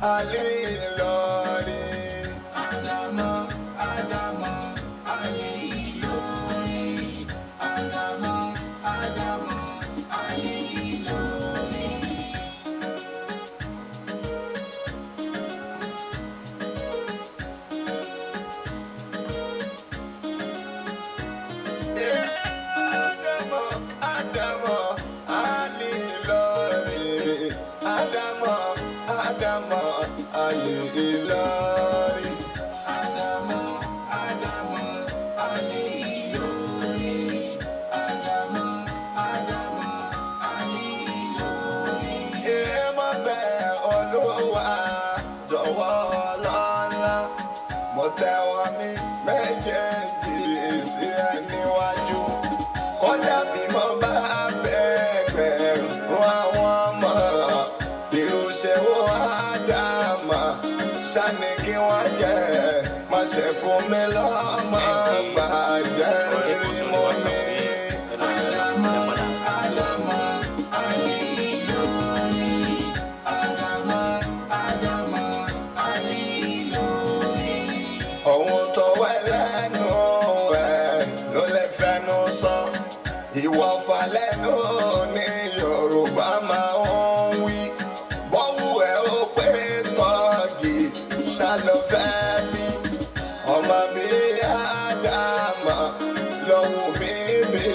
Ali Ìlọrin. Ádámọ̀, Ádámọ̀, Ali Ìlọrin. Ádámọ̀, Ádámọ̀, Ali Ìlọrin. Ádámọ̀, Ádámọ̀, Ali Ìlọrin. Ádámọ̀, Ádámọ̀, Ali Ìlọrin. Ádámọ̀, Ádámọ̀, Ali Ìlọrin. Ádámọ̀, Ádámọ̀, Ali Ìlọrin. Èèmọ̀ bẹ́ẹ̀ Olúwa jọ̀wọ́ ọlọ́lá. Mo tẹ́wọ́ mi méjèèjì sí ẹ níwájú. Kódà bí mo bá bẹ̀gbẹ̀rún àwọn ọmọ, irúṣẹ́ wo Ádámà ṣáni kí wọ́n jẹ́. Má ṣe fún mi lọ́mọ gbàjẹ́ rí mọ́ mi. Ádámọ̀, Ádámọ̀, Ali Ìlọrin. Ádámọ̀, Ádámọ̀, Ali Ìlọrin. Ohun tó wẹ́ lẹ́nu ẹ̀ ló lè fẹnu sọ. Ìwọ̀fà lẹ́nu ní Yorùbá máa ń wí. Bọ́wú ẹ̀ ó pé tọ́ọ̀gì ṣá ló fẹ́ bí. Ọmọ bí Ádámà lọ́wọ́ mi bí.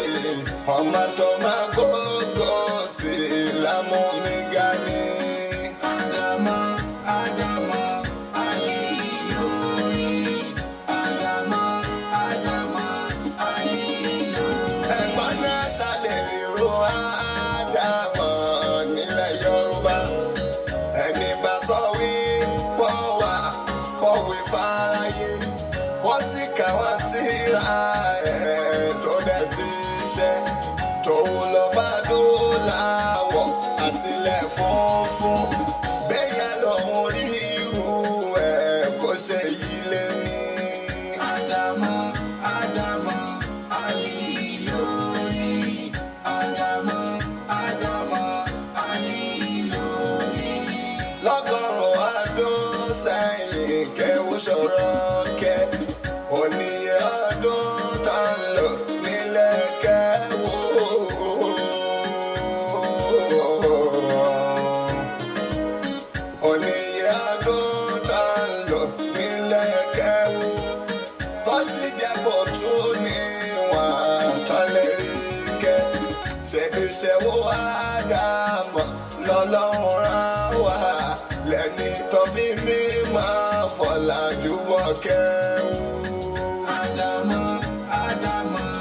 Ọmọ tó máa gógó sí lámú mi ga ni. Ádámọ̀, Ádámọ̀, Ali Ìlọrin. Ádámọ̀, Ádámọ̀, Ali Ìlọrin. Ẹ̀gbọ́n náà ṣàlẹ̀ ríro Ádámọ̀ nílẹ̀ Yorùbá. Ẹni bá sọ wí pọ̀ wá kọ̀wé fáráyé. Wọ́n sì kà wọ́n tíra ẹ̀ tó dẹ̀ ti ṣe. Tòun lọ bá dúláwọ̀ àtìlẹ̀ funfun. Bẹ́yà lòun rí irú ẹ̀ kó ṣe yí lé ní. Ádámọ̀, Ádámọ̀, Ali Ìlọrin. Ádámọ̀, Ádámọ̀, Ali Ìlọrin. Lọ́gọ́rùn-ún ọdún sẹ́yìn kẹ́wù ṣòro kẹ́ oníye ọdún tá ń lò nílẹ̀ kẹ́wù. Oníye ọdún tá ń lò nílẹ̀ kẹ́wù tó sì jẹ́ bó tún níwọ̀n tán lè rí kẹ́. Ṣebí ṣẹ́wó Ádámọ̀ lọ́lọ́run rán wá lẹ́ni tó fi mímọ́ fọ̀làjú bọ̀ kẹ́wù. Ádámọ̀, Ádámọ̀,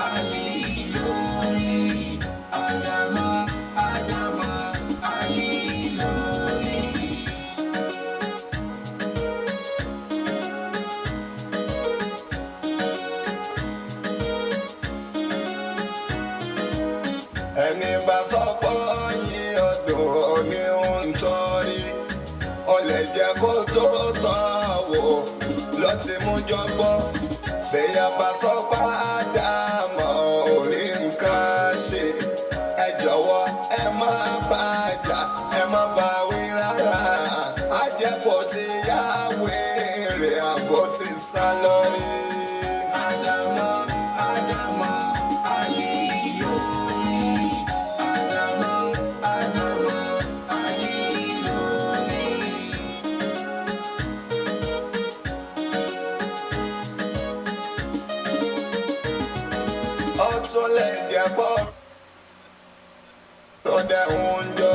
Ali Ìlọrin. Ádámọ̀, Ádámọ̀, Ali Ìlọrin. Ẹni bá sọ pé yín ọdún ní ń torí ó lè jẹ́ kó tó tọ́ wò ló ti mú jọgbọ́. Bẹ́yà bá sọ pé Ádámọ̀ orí nǹkan ṣe, ẹ jọ̀wọ́ ẹ má bàjá, ẹ má bá wí rárá. Àjẹpọ̀ ti yá wèrè àbò ti sá lórí. Ádámọ̀, Ádámọ̀, Ali Ìlọrin. Ádámọ̀, Ádámọ̀, Ali Ìlọrin. Ó tún lè jẹ́ bọ́ tó dẹ̀ ń jọ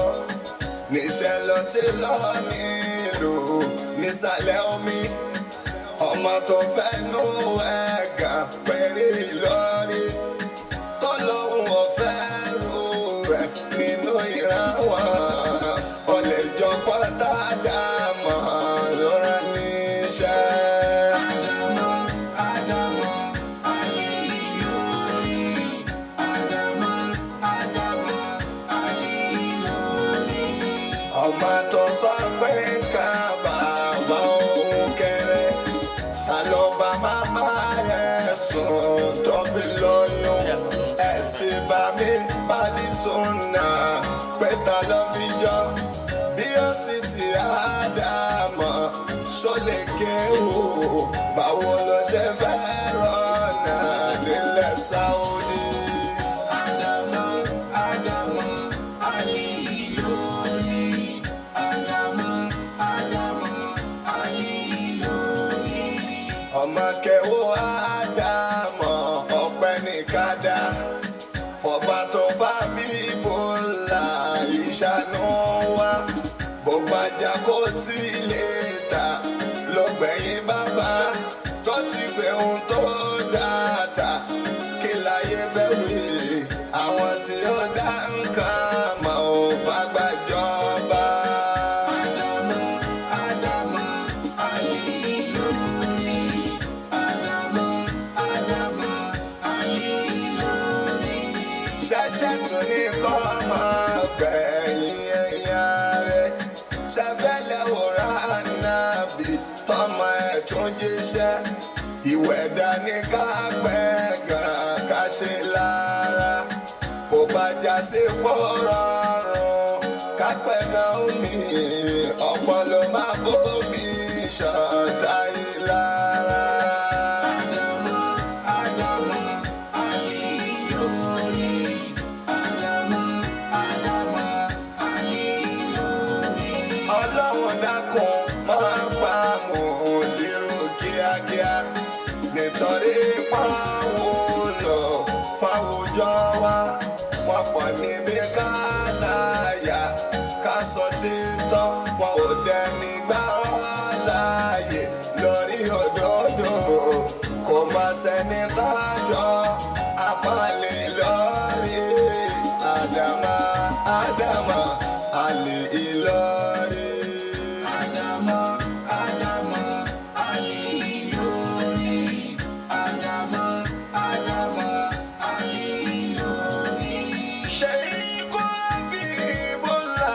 níṣẹ́ ló ti lọ nílùú nísàlẹ̀ omi. Ọmọ tó fẹ́ nú ẹ̀gàn péré lórí tó lóun ò fẹ́ rú rẹ̀ nínú ìran wọn, ó lè jọ pátá dàmọ́ lóra níṣẹ́. Ádámọ̀, Ádámọ̀, Ali Ìlọrin. Ádámọ̀, Ádámọ̀, Ali Ìlọrin. Ọmọ tó sọ pé ká bàbá òun kéré, ta ló bá màmá rẹ̀ sùn tó fi lóyún? Ẹ sì bá mi bálí sùn náà pé ta ló fi jọ bí ó sì ti Ádámọ̀. kéwù, báwo ló ṣe fẹ́ rọ̀nà nílẹ̀ Sáúdí? Ádámọ̀, Ádámọ̀, Ali lórí. Ádámọ̀, Ádámọ̀, Ali lórí. Ọmọ kéwù Ádámọ̀, ọpẹ́ ní kádà fọba tó fà bíbélà ìṣàánú wa, bó bá jà kó tí lè ta lọ́gbẹ̀yìn bàbá tó ti gbé ohun tó dáa ta, kí láyé fẹ́ wí? Àwọn tí ó dá nǹkan mọ̀ ò bá gbàjọba. Ádámọ̀, Ádámọ̀, Ali lórí. Ádámọ̀, Ádámọ̀, Ali lórí. Ṣẹ̀ṣẹ̀ tún ní kọ́ máa gbẹ̀yìn ẹ̀yà rẹ̀, ṣẹfẹ́lẹ̀ òrà nàbì tọmọ ẹ̀ tún jíṣẹ́ ìwẹ̀ dání, ká pẹ́ gan ká ṣe lára, kò bá já sí pọ̀ rọrùn ká pẹ́ gan omi ọpọlọ máa bómi ṣọ̀tá ìlara. Ádámọ̀, Ádámọ̀, Ali lórí. Ádámọ̀, Ádámọ̀, Ali lórí. Ọlọ́run dákun, máa pa mòdìrú kíákíá, nítorí pàwọn lọ fáwùjọ wa, wọn pọ̀ níbi ká láyà ká sọ títọ́, wọn ò dẹni gbà wọ́n láàyè lórí òdodo, kò má sẹ́ni tájọ́ àfàlẹ́ lórí. Àdàmà, Àdàmà, àlè Ìlọrin. Ádámọ̀, Ádámọ̀, Ali lórí. Ádámọ̀, Ádámọ̀, Ali lórí. Ṣèyíkó Abíbọ́lá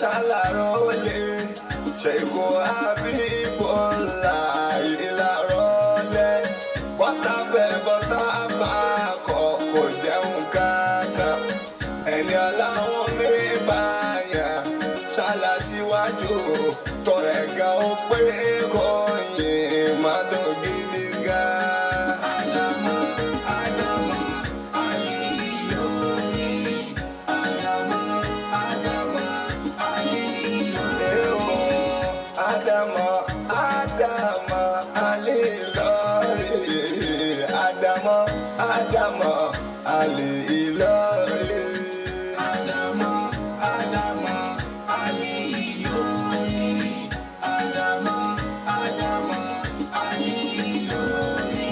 ṣàlàrólé, Ṣèyíkó Abíbọ́lá ìlàrólé, bọ́tà fẹ́ bọ́tà bá kọ̀, kò jẹun kankan. Ẹni ọláwọn mi bá yàn ṣàlàsíwájú tọrẹ ga, ó pé kò yìn má dùn gidi gan. Ádámọ̀, Ádámọ̀, Ali lórí. Ádámọ̀, Ádámọ̀, Ali lórí. Ádámọ̀, Ádámọ̀, Ali lórí. Ádámọ̀, Ádámọ̀, Ali Ìlọrin. Ádámọ̀, Ádámọ̀, Ali lórí. Ádámọ̀, Ádámọ̀, Ali lórí.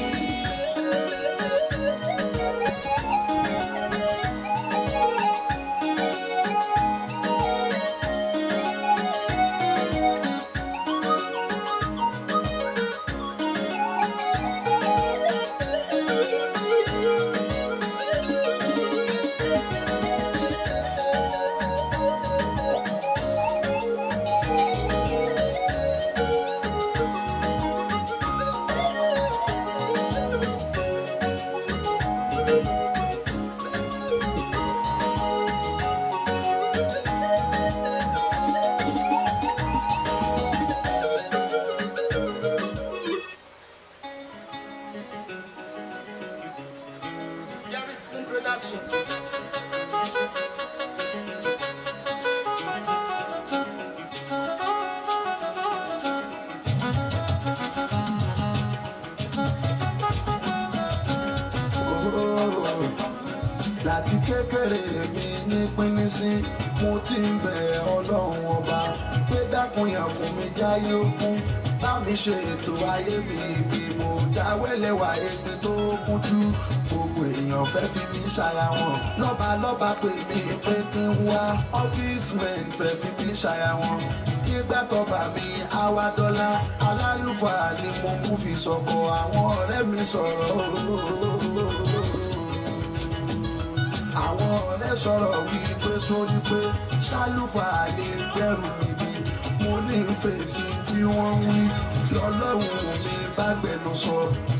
Garrison Production. Láti kékeré mi ní pínísín, mo ti ń bẹ Ọlọ́run Ọba pé dákun yàn fún mi, jáyé okun bá mi ṣe ètò ayé mi, bí mo dáwẹ́lẹ́wà ẹgbẹ́ tó kún jù. Gbogbo èèyàn fẹ́ fi mí ṣara wọn, lọ́ba lọ́ba pè mí pé kí n wá, office men fẹ́ fi mí ṣara wọn. Nígbà tó bá mi àwa dọ́là, alálùfáà ni mo mú fi sọ̀kọ̀, àwọn ọ̀rẹ́ mi sọ̀rọ̀, àwọn ọ̀rẹ́ sọ̀rọ̀ wípé sórí pé ṣálùfáà lè gbẹ́rù mi bí mo ní fèsì tí wọ́n ń wí. Lọ́lọ́run mi bá gbẹnu sọ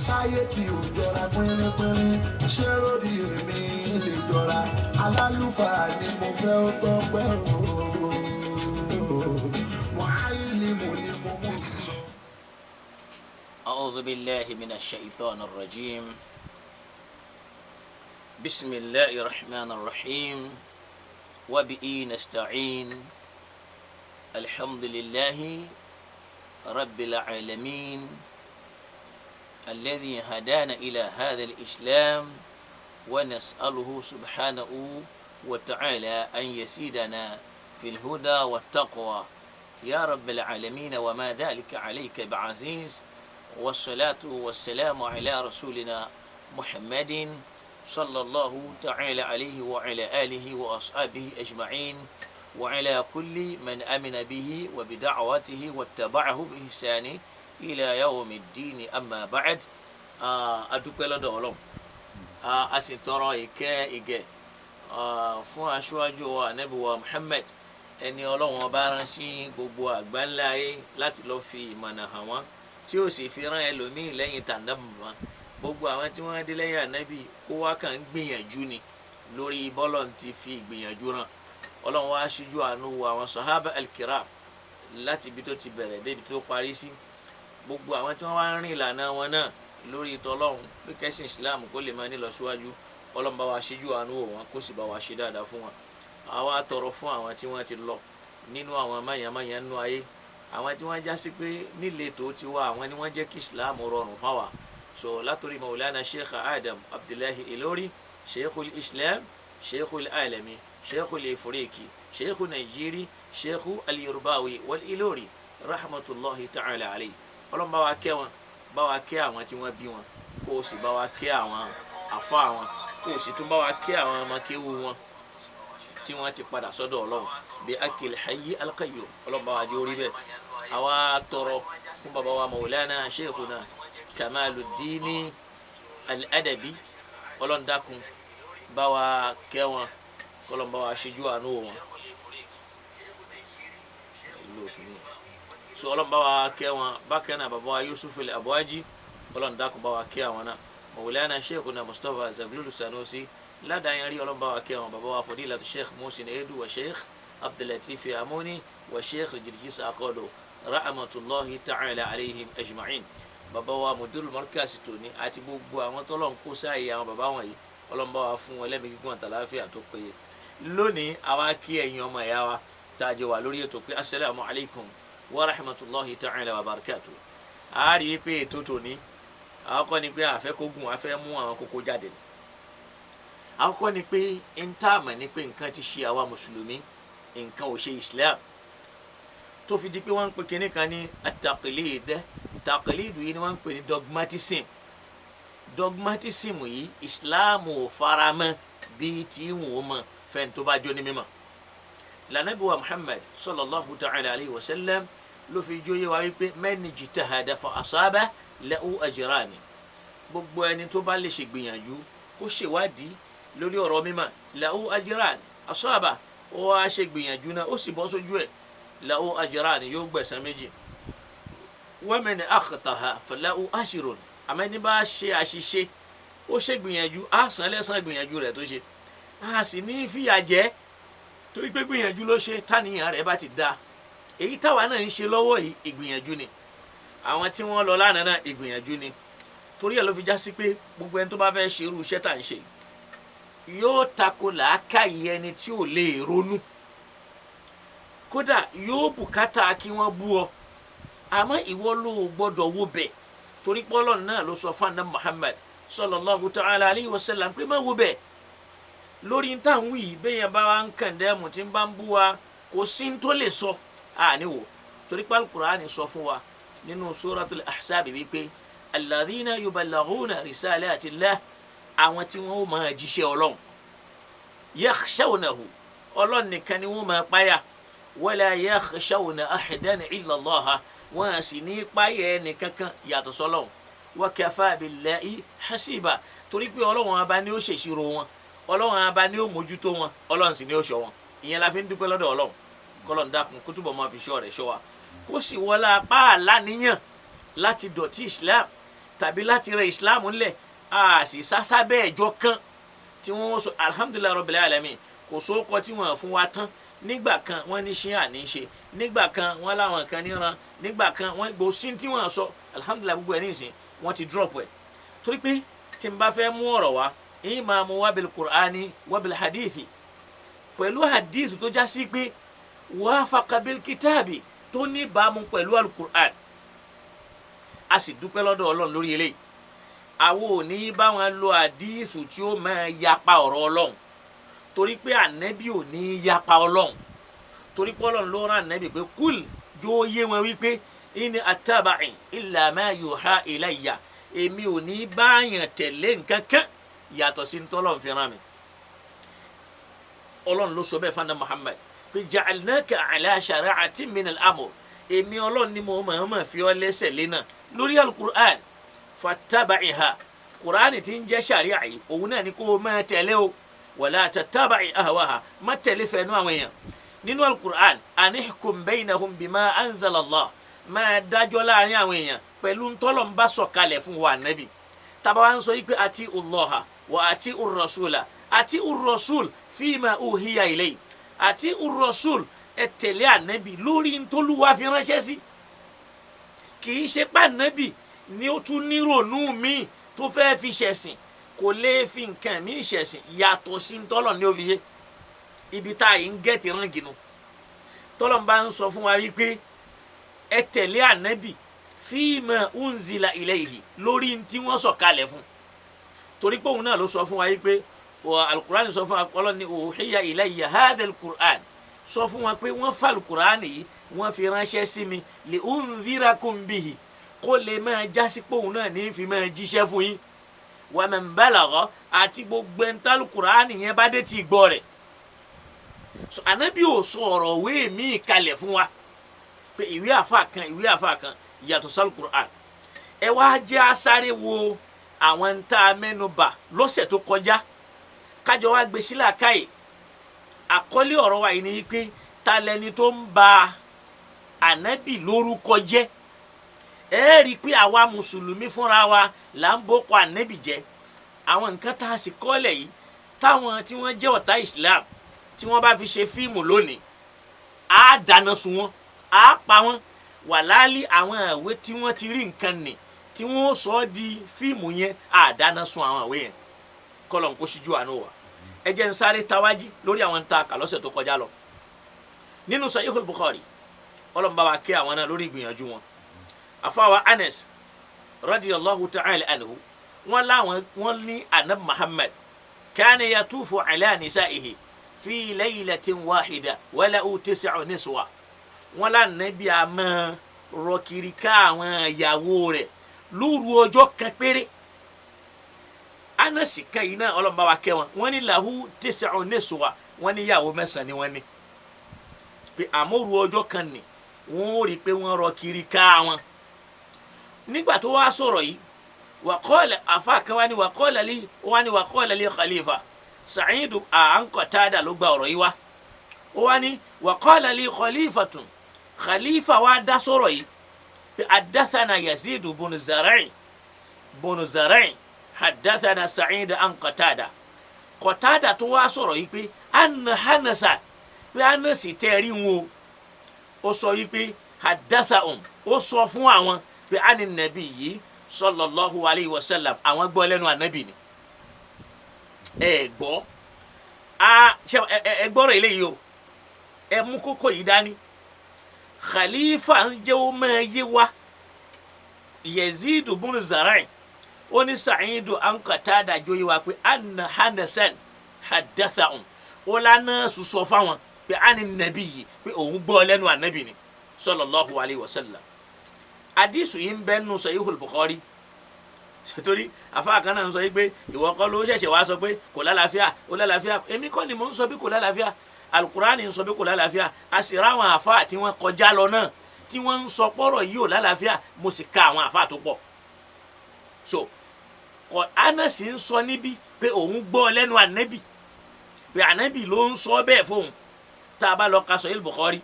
sáyé tí ò jọra pínrínpínrín, ṣé lórí èmi lè jọra? Alálùfáà ni mo fẹ́, ó tọ́pẹ́ o. Mọ̀álìmù ni mo mú sọ. أعوذ بالله من الشيطان الرجيم. بسم الله الرحمن الرحيم، وبه نستعين. الحمد لله رب العالمين الذي هدانا إلى هذا الإسلام، ونسأله سبحانه وتعالى أن يسيدنا في الهدى والتقوى يا رب العالمين، وما ذلك عليك بعزيز. والصلاة والسلام على رسولنا محمد صلى الله تعالى عليه وعلى آله وأصحابه أجمعين، وعلى كل من أمن به وبدعوته واتبعه بإحسان إلى يوم الدين. أما بعد، adúpẹ́ lọ́dọ̀ Ọlọ́run, a sì tọrọ ìkẹ́ ìgẹ̀ fún aṣáájú wa, Ànábì wa Muhammad, ẹni Ọlọ́run Ọba rán sí gbogbo àgbáńlá ayé láti lọ́ọ́ fi ìmọ̀nà hàn wọ́n, tí ó sì fi rán ẹlòmíì lẹ́yìn tàǹdàmù wọn. Gbogbo àwọn tí wọ́n dé lẹ́yìn Ànábì kó wá kàn ń gbìyànjú ni lórí bọ́lọ̀ ti fi ìgbìyànjú ràn. Ọlọ́run wá ṣíjú àánú wo àwọn sahaba alkiram láti ibi tó ti bẹ̀rẹ̀ débi tó parí sí, gbogbo àwọn tí wọ́n wá ń rìn ìlànà wọn náà lórí ìtọ́lọ́run pé kẹ́sìn Islam kó lè máa nílọ síwájú. Ọlọ́run bá wa ṣíjú àánú wò wọn, kó sì bá wa ṣe dáadáa fún wọn. Àwa tọrọ fún àwọn tí wọ́n ti lọ nínú àwọn mayànmáyàn nínú ayé, àwọn tí wọ́n já sí pé nílé tó ti wá, àwọn ni wọ́n jẹ́ kí Islam rọrùn fáwa. So látòrí Maulana Sheikh Adam Abdullahi Ilori, Sheikhul Islam, Sheikhul Alami, Sheikhul Ifriqi, Sheikh Nàìjírí, Sheikh Al-Yorubawi wal Ilori, rahmatulahi ta'ala alayhi. Ọlọ́run bá wa kẹ́ wọn, bá wa kẹ́ àwọn tí wọ́n bí wọn, kó o sì bá wa kẹ́ àwọn àfa wọn, kó o sì tún bá wa kẹ́ àwọn ọmọkéwu wọn tí wọ́n ti padà sọ́dọ̀ Ọlọ́run bí akil hayyi alqayyum. Ọlọ́run bá wa jẹ́ orí bẹ́ẹ̀. Àwa tọrọ fún baba wa Maulana Sheikhuna Kamaluddini Al-Adabi. Ọlọ́run dákun bá wa kẹ́ wọn, kọ́lọ́n bá wa ṣíjú àánú wọn. So Ọlọ́run bá wa kẹ́ wọn. Bákan náà, baba wa Yusuf Al-Abuaji, Ọlọ́run dákun bá wa kẹ́ àwọn náà. Maulana Sheikhuna Mustapha Zaglulu Sanusi ládàáyẹn rí, Ọlọ́run bá wa kẹ́ wọn. Baba wa Fadilatu Sheikh Muhsin Edu wa Sheikh Abdulatif Amoni wa Sheikh Jirgis Akodo, rahmatulahi ta'ala alayhim ajma'in. Baba wa mudirul markaz tòní àti gbogbo àwọn tọ́lọ̀ ń kó sáàyè àwọn baba wọ̀nyí, Ọlọ́run bá wa fún wọn lẹ́mìí gígùn àtàláfíà tó péye. Lónìí, àwa kí ẹ̀yin ọmọ ìyá wa tá a jọ wà lórí ètò pé asalaamu alaykum wa rahmatulahi ta'ala wa barakatu. A rí i pé ètò tòní, àkọ́kọ́ ni pé àfẹ́ kó gùn, àfẹ́ mú àwọn kókó jáde ni. Àkọ́kọ́ ni pé ń tá àmọ̀ ni pé nǹkan ti ṣe àwa mùsùlùmí, nǹkan ò ṣe Islam, tó fi di pé wọ́n ń pè kinní kan ní at-taqlid. Taqlid yìí ni wọ́n ń pè ní dogmatism. Dogmatism yìí, Islam ò faramọ́ bíi tí wọ́n mọ̀ fẹ́ni tó bá jó ní mímọ̀. Lànàbí wa Muhammad sallallahu ta'ala alayhi wa sallam ló fi jó yé wa wípé man ijtahada fa asaba lahu ajrani. Gbogbo ẹni tó bá lè ṣe gbìyànjú kó ṣèwádìí lórí ọ̀rọ̀ mímọ̀, lahu ajrani, asaba, ó wá ṣe gbìyànjú náà, ó sì bọ́ sójú ẹ̀, lahu ajrani, yóò gbẹ̀san méjì. Wa man akhtaha falahu ajrun. Àmọ́ ẹni bá ṣe àṣìṣe, ó ṣe gbìyànjú, á san lẹ́san gbìyànjú rẹ̀ tó ṣe, á sì ní fìyà jẹ torí pé gbìyànjú ló ṣe táníyàn rẹ̀ bá ti da. Èyí táwa náà ń ṣe lọ́wọ́ yìí, ìgbìyànjú ni. Àwọn tí wọ́n lọ lánàá náà, ìgbìyànjú ni. Torí ẹ̀ ló fi já sí pé gbogbo ẹni tó bá fẹ́ ṣe irú iṣẹ́ tá à ń ṣe yóò tako làákàyè ẹni tí ò lè ronú. Kódà yóò bùkátà kí wọ́n bú ọ, àmọ́ ìwọ ló gbọ́dọ̀ wo bẹ̀, torí pọ́lọ́ náà ló sọ fún Muhammad sallallahu ta'ala alayhi wa sallam pé má wo bẹ̀. Lórí ń tàn wí bẹ́yẹn bá wa ń kàn dẹ́mu tí ń bá ń bú wa, kò sí ń tó lè sọ àníwò, torí pé Al-Qur'ani sọ fún wa nínú suratul Ahzab wípé alladhina yuballaghuna risalatillah, àwọn tí wọ́n máa jíṣẹ́ Ọlọ́run, yakhshawnahu, Ọlọ́run nìkan ni wọ́n máa páyà, wala yakhshawna ahadan illa Allah, wọ́n sì ní páyà ẹnìkankan yàtọ̀ sọ́lọ́run, wa kafa billahi hasiba, torí pé Ọlọ́run ọba ni ó ṣèṣirò wọn, Ọlọ́run ọba ni ó mójútó wọn, Ọlọ́run sì ni ó ṣọ́ wọn. Ìyẹn la fi ń dúpẹ́ lọ́dọ̀ Ọlọ́run. Kọ́lọ́n dákun kó túbọ̀ máa fi ṣọ́ rẹ̀ ṣọ́ wa, kó sì wọlé apá àlàníyàn láti dọ̀tí Islam tàbí láti rẹ Islam ńlẹ̀. A sì sásá bẹ́ẹ̀ jọ kán tí wọ́n sọ alhamdulillahi rabbil alamin, kò sóko tí wọ́n fún wa tán. Nígbà kan wọ́n ní ṣíà ní í ṣe, nígbà kan wọ́n láwọn kan níran, nígbà kan wọ́n gbò sí tí wọ́n sọ. Alhamdulilayi, gbogbo ẹ̀ ní ìsìn wọ́n ti drop ẹ̀, torí pé tí n bá fẹ́ mú ọ̀rọ̀ wá, yín máa mú wá bil Qur'ani wá bil hadithi, pẹ̀lú hadith tó já sí pé wafaqa bil kitabi, tó ní ìbámu pẹ̀lú alukur'an. A sì dúpẹ́ lọ́dọ̀ Ọlọ́run lórí eléyìí. Àwọn ò ní bá wọn lo hadith tí ó máa yapa ọ̀rọ̀ Ọlọ́run, torí pé ànẹ́bí ò ní yapa Ọlọ́run, torí pé Ọlọ́run ló rán ànẹ́bí pé kúl jó yé wọn wípé inni attaba'i illa ma yuha ilayya, èmi ò ní báyàn tẹ̀lé nǹkan kan yàtọ̀ sí ntọ́lọ́run fi rán mi. Ọlọ́run ló sọ bẹ́ẹ̀ fún Muhammad pé ja'alnaka ala shari'atin min al-amr, èmi Ọlọ́run ni mo máa fi ọ́ lẹ́sẹ̀ lé náà lórí alukur'an, fattaba'iha, kur'an tí ń jẹ́ sàríà yìí, òun náà ni kó o máa tẹ̀lé o, wala tattaba'i ahwaha, má tẹ̀lé fẹ́nu àwọn èèyàn nínú alukur'an, anihkum baynahum bima anzala Allah, máa dájọ́ láàrin àwọn èèyàn pẹ̀lú ntọ́lọ́mbà sọ̀kalẹ̀ fún wa nàbì. Tábà wá ń sọ yìí pé àti Allaha wa àti ur-rasula, àti ur-rasul fima uhiya ilayhi, àti ur-rasul, ẹ tẹ̀lé ànábì lórí ntọ́lúwa fi ránṣẹ́ sí. Kì í ṣe pé ànábì ni ó tún nírònú míì tó fẹ́ fi ṣẹ̀sìn, kò lè fi nǹkan míì ṣẹ̀sìn yàtọ̀ sí ntọ́lọ̀ ní ó fi ṣe. Ibi tá a yìí ń gẹ̀ẹ́tì rángìnù tọ́lọ̀ ń bá ń sọ fún wa wípé ẹ tẹ̀lé ànábì fíìmà unzila ilayhi, lórí tí wọ́n sọ kalẹ̀ fún, torí pé òun náà ló sọ fún wa wípé alukur'an sọ fún wa, Ọlọ́run ní uhiya ilayya hadha alukur'an, sọ fún wa pé wọ́n fa alukur'an yìí, wọ́n fi ránṣẹ́ sí mi, li unzirakum bihi, kó lè máa jásí pé òun náà ní fi máa jíṣẹ́ fún yín, wa man balagha, àti gbogbo ẹni alukur'an yẹn bá dé ti gbọ́ rẹ̀. So anabi ò sọ ọ̀rọ̀ òwe mi kalẹ̀ fún wa pé ìwé àfa kan, ìwé àfa kan yàtọ̀ sí alukur'an. Ẹ wá jẹ́ asáré wo àwọn ń tá a mẹ́nubà lọ́sẹ̀ tó kọjá, kájọ wá gbé sílẹ̀ àkáyè. Àkọlé ọ̀rọ̀ wa yìí ni pé ta lẹni tó ń ba ànábì lórúkọ jẹ́. Ẹ rí i pé àwa mùsùlùmí fúnra wa là ń bókọ ànábì jẹ́. Àwọn nǹkan tá a sì kọ́lẹ̀ yìí, táwọn tí wọ́n jẹ́ ọ̀tá Islam tí wọ́n bá fi ṣe fíìmù lónìí, á dáná sun wọn, á pa wọn. Wàláálí àwọn ìwé tí wọ́n ti rí nǹkan nì tí wọ́n sọ ọ́ di fíìmù yẹn, á dáná sun àwọn ìwé yẹn. Kọ́lọ̀ ń kó síjú àánú wa. Ẹ jẹ́ ń sáré tawájí lórí àwọn tá a kà lọ́sẹ̀ tó kọjá lọ nínú Sahihul Bukhari. Ọlọ́run bá wa kẹ́ àwọn náà lórí ìgbìyànjú wọn. Àfàwà Anas radiyallahu ta'ala anhu, wọn láwọn wọn ní anab Muhammad kana yatufu ala nisaihi fi laylatin wahida wala tis'u niswa. Wọn lànàbí a máa rọ kiri ká àwọn ìyàwó rẹ̀ lóru ọjọ́ kan péré. Anasi kan yìí náà, Ọlọ́run bá wa kẹ́ wọn, wọn ní lahu tis'u niswa, wọn ní ìyàwó mẹ́sàn-án ni wọ́n ní, pé àmóru ọjọ́ kan ni wọ́n ó rí i pé wọ́n rọ kiri ká wọn. Nígbà tó wá sọ̀rọ̀ yìí, wàkọ́ọ̀lẹ̀ afa kan wá ní wàkọ́ọ̀lẹ̀ lí wá ní wàkọ́ọ̀lẹ̀ lí khalifa Sa'idu àǹkọ̀tàdà ló gba ọ̀rọ̀ yìí wá. Ó wá ní wàkọ́ọ̀lẹ̀ lí khalifatun, khalifa wá dá sọ̀rọ̀ yìí pé haddathana Yazidu bunu Zara'i bunu Zara'i haddathana Sa'idu àǹkọ̀tàdà. Kọ̀tàdà tó wá sọ̀rọ̀ yìí pé anna hanasa, pé anasi tẹ́ rí wọn o, ó sọ yìí pé haddathahum, ó sọ fún àwọn pé ani nàbí yìí sallallahu alayhi wa sallam, àwọn gbọ́ lẹ́nu ànábì ni. Ẹ gbọ́ a ṣe ẹ gbọ́rọ̀ eléyìí o, ẹ mú kókó yìí dání. Khalifa ń jẹ́ ó máa yé wa Yazidu bunu Zara'i, ó ní Sa'idu an Qatada jó yé wa pé anna hanasan haddathahum, ó lánà sọ fáwọn pé ani nàbí yìí, pé òun gbọ́ lẹ́nu ànábì ni sallallahu alayhi wa sallam. Hadisu yìí ń bẹ nù Sahihul Bukhari, torí àfáà kan náà ń sọ yìí pé ìwọ kọ́ ló ṣẹ̀ṣẹ̀ wá sọ pé kò lálàáfíà, ó lálàáfíà. Èmi kọ́ ni mò ń sọ bí kò lálàáfíà, alukurani ń sọ bí kò lálàáfíà, a sì ráwọn àfáà tí wọ́n kọjá lọ náà tí wọ́n ń sọ pọ́rọ̀ yìí ò lálàáfíà, mo sì ka àwọn àfáà tó pọ̀. So kọ Anasi ń sọ níbí pé òun gbọ́ lẹ́nu ànábì, pé ànábì ló ń sọ bẹ́ẹ̀ fóun. Tá a bá lọ ka Sahihul Bukhari,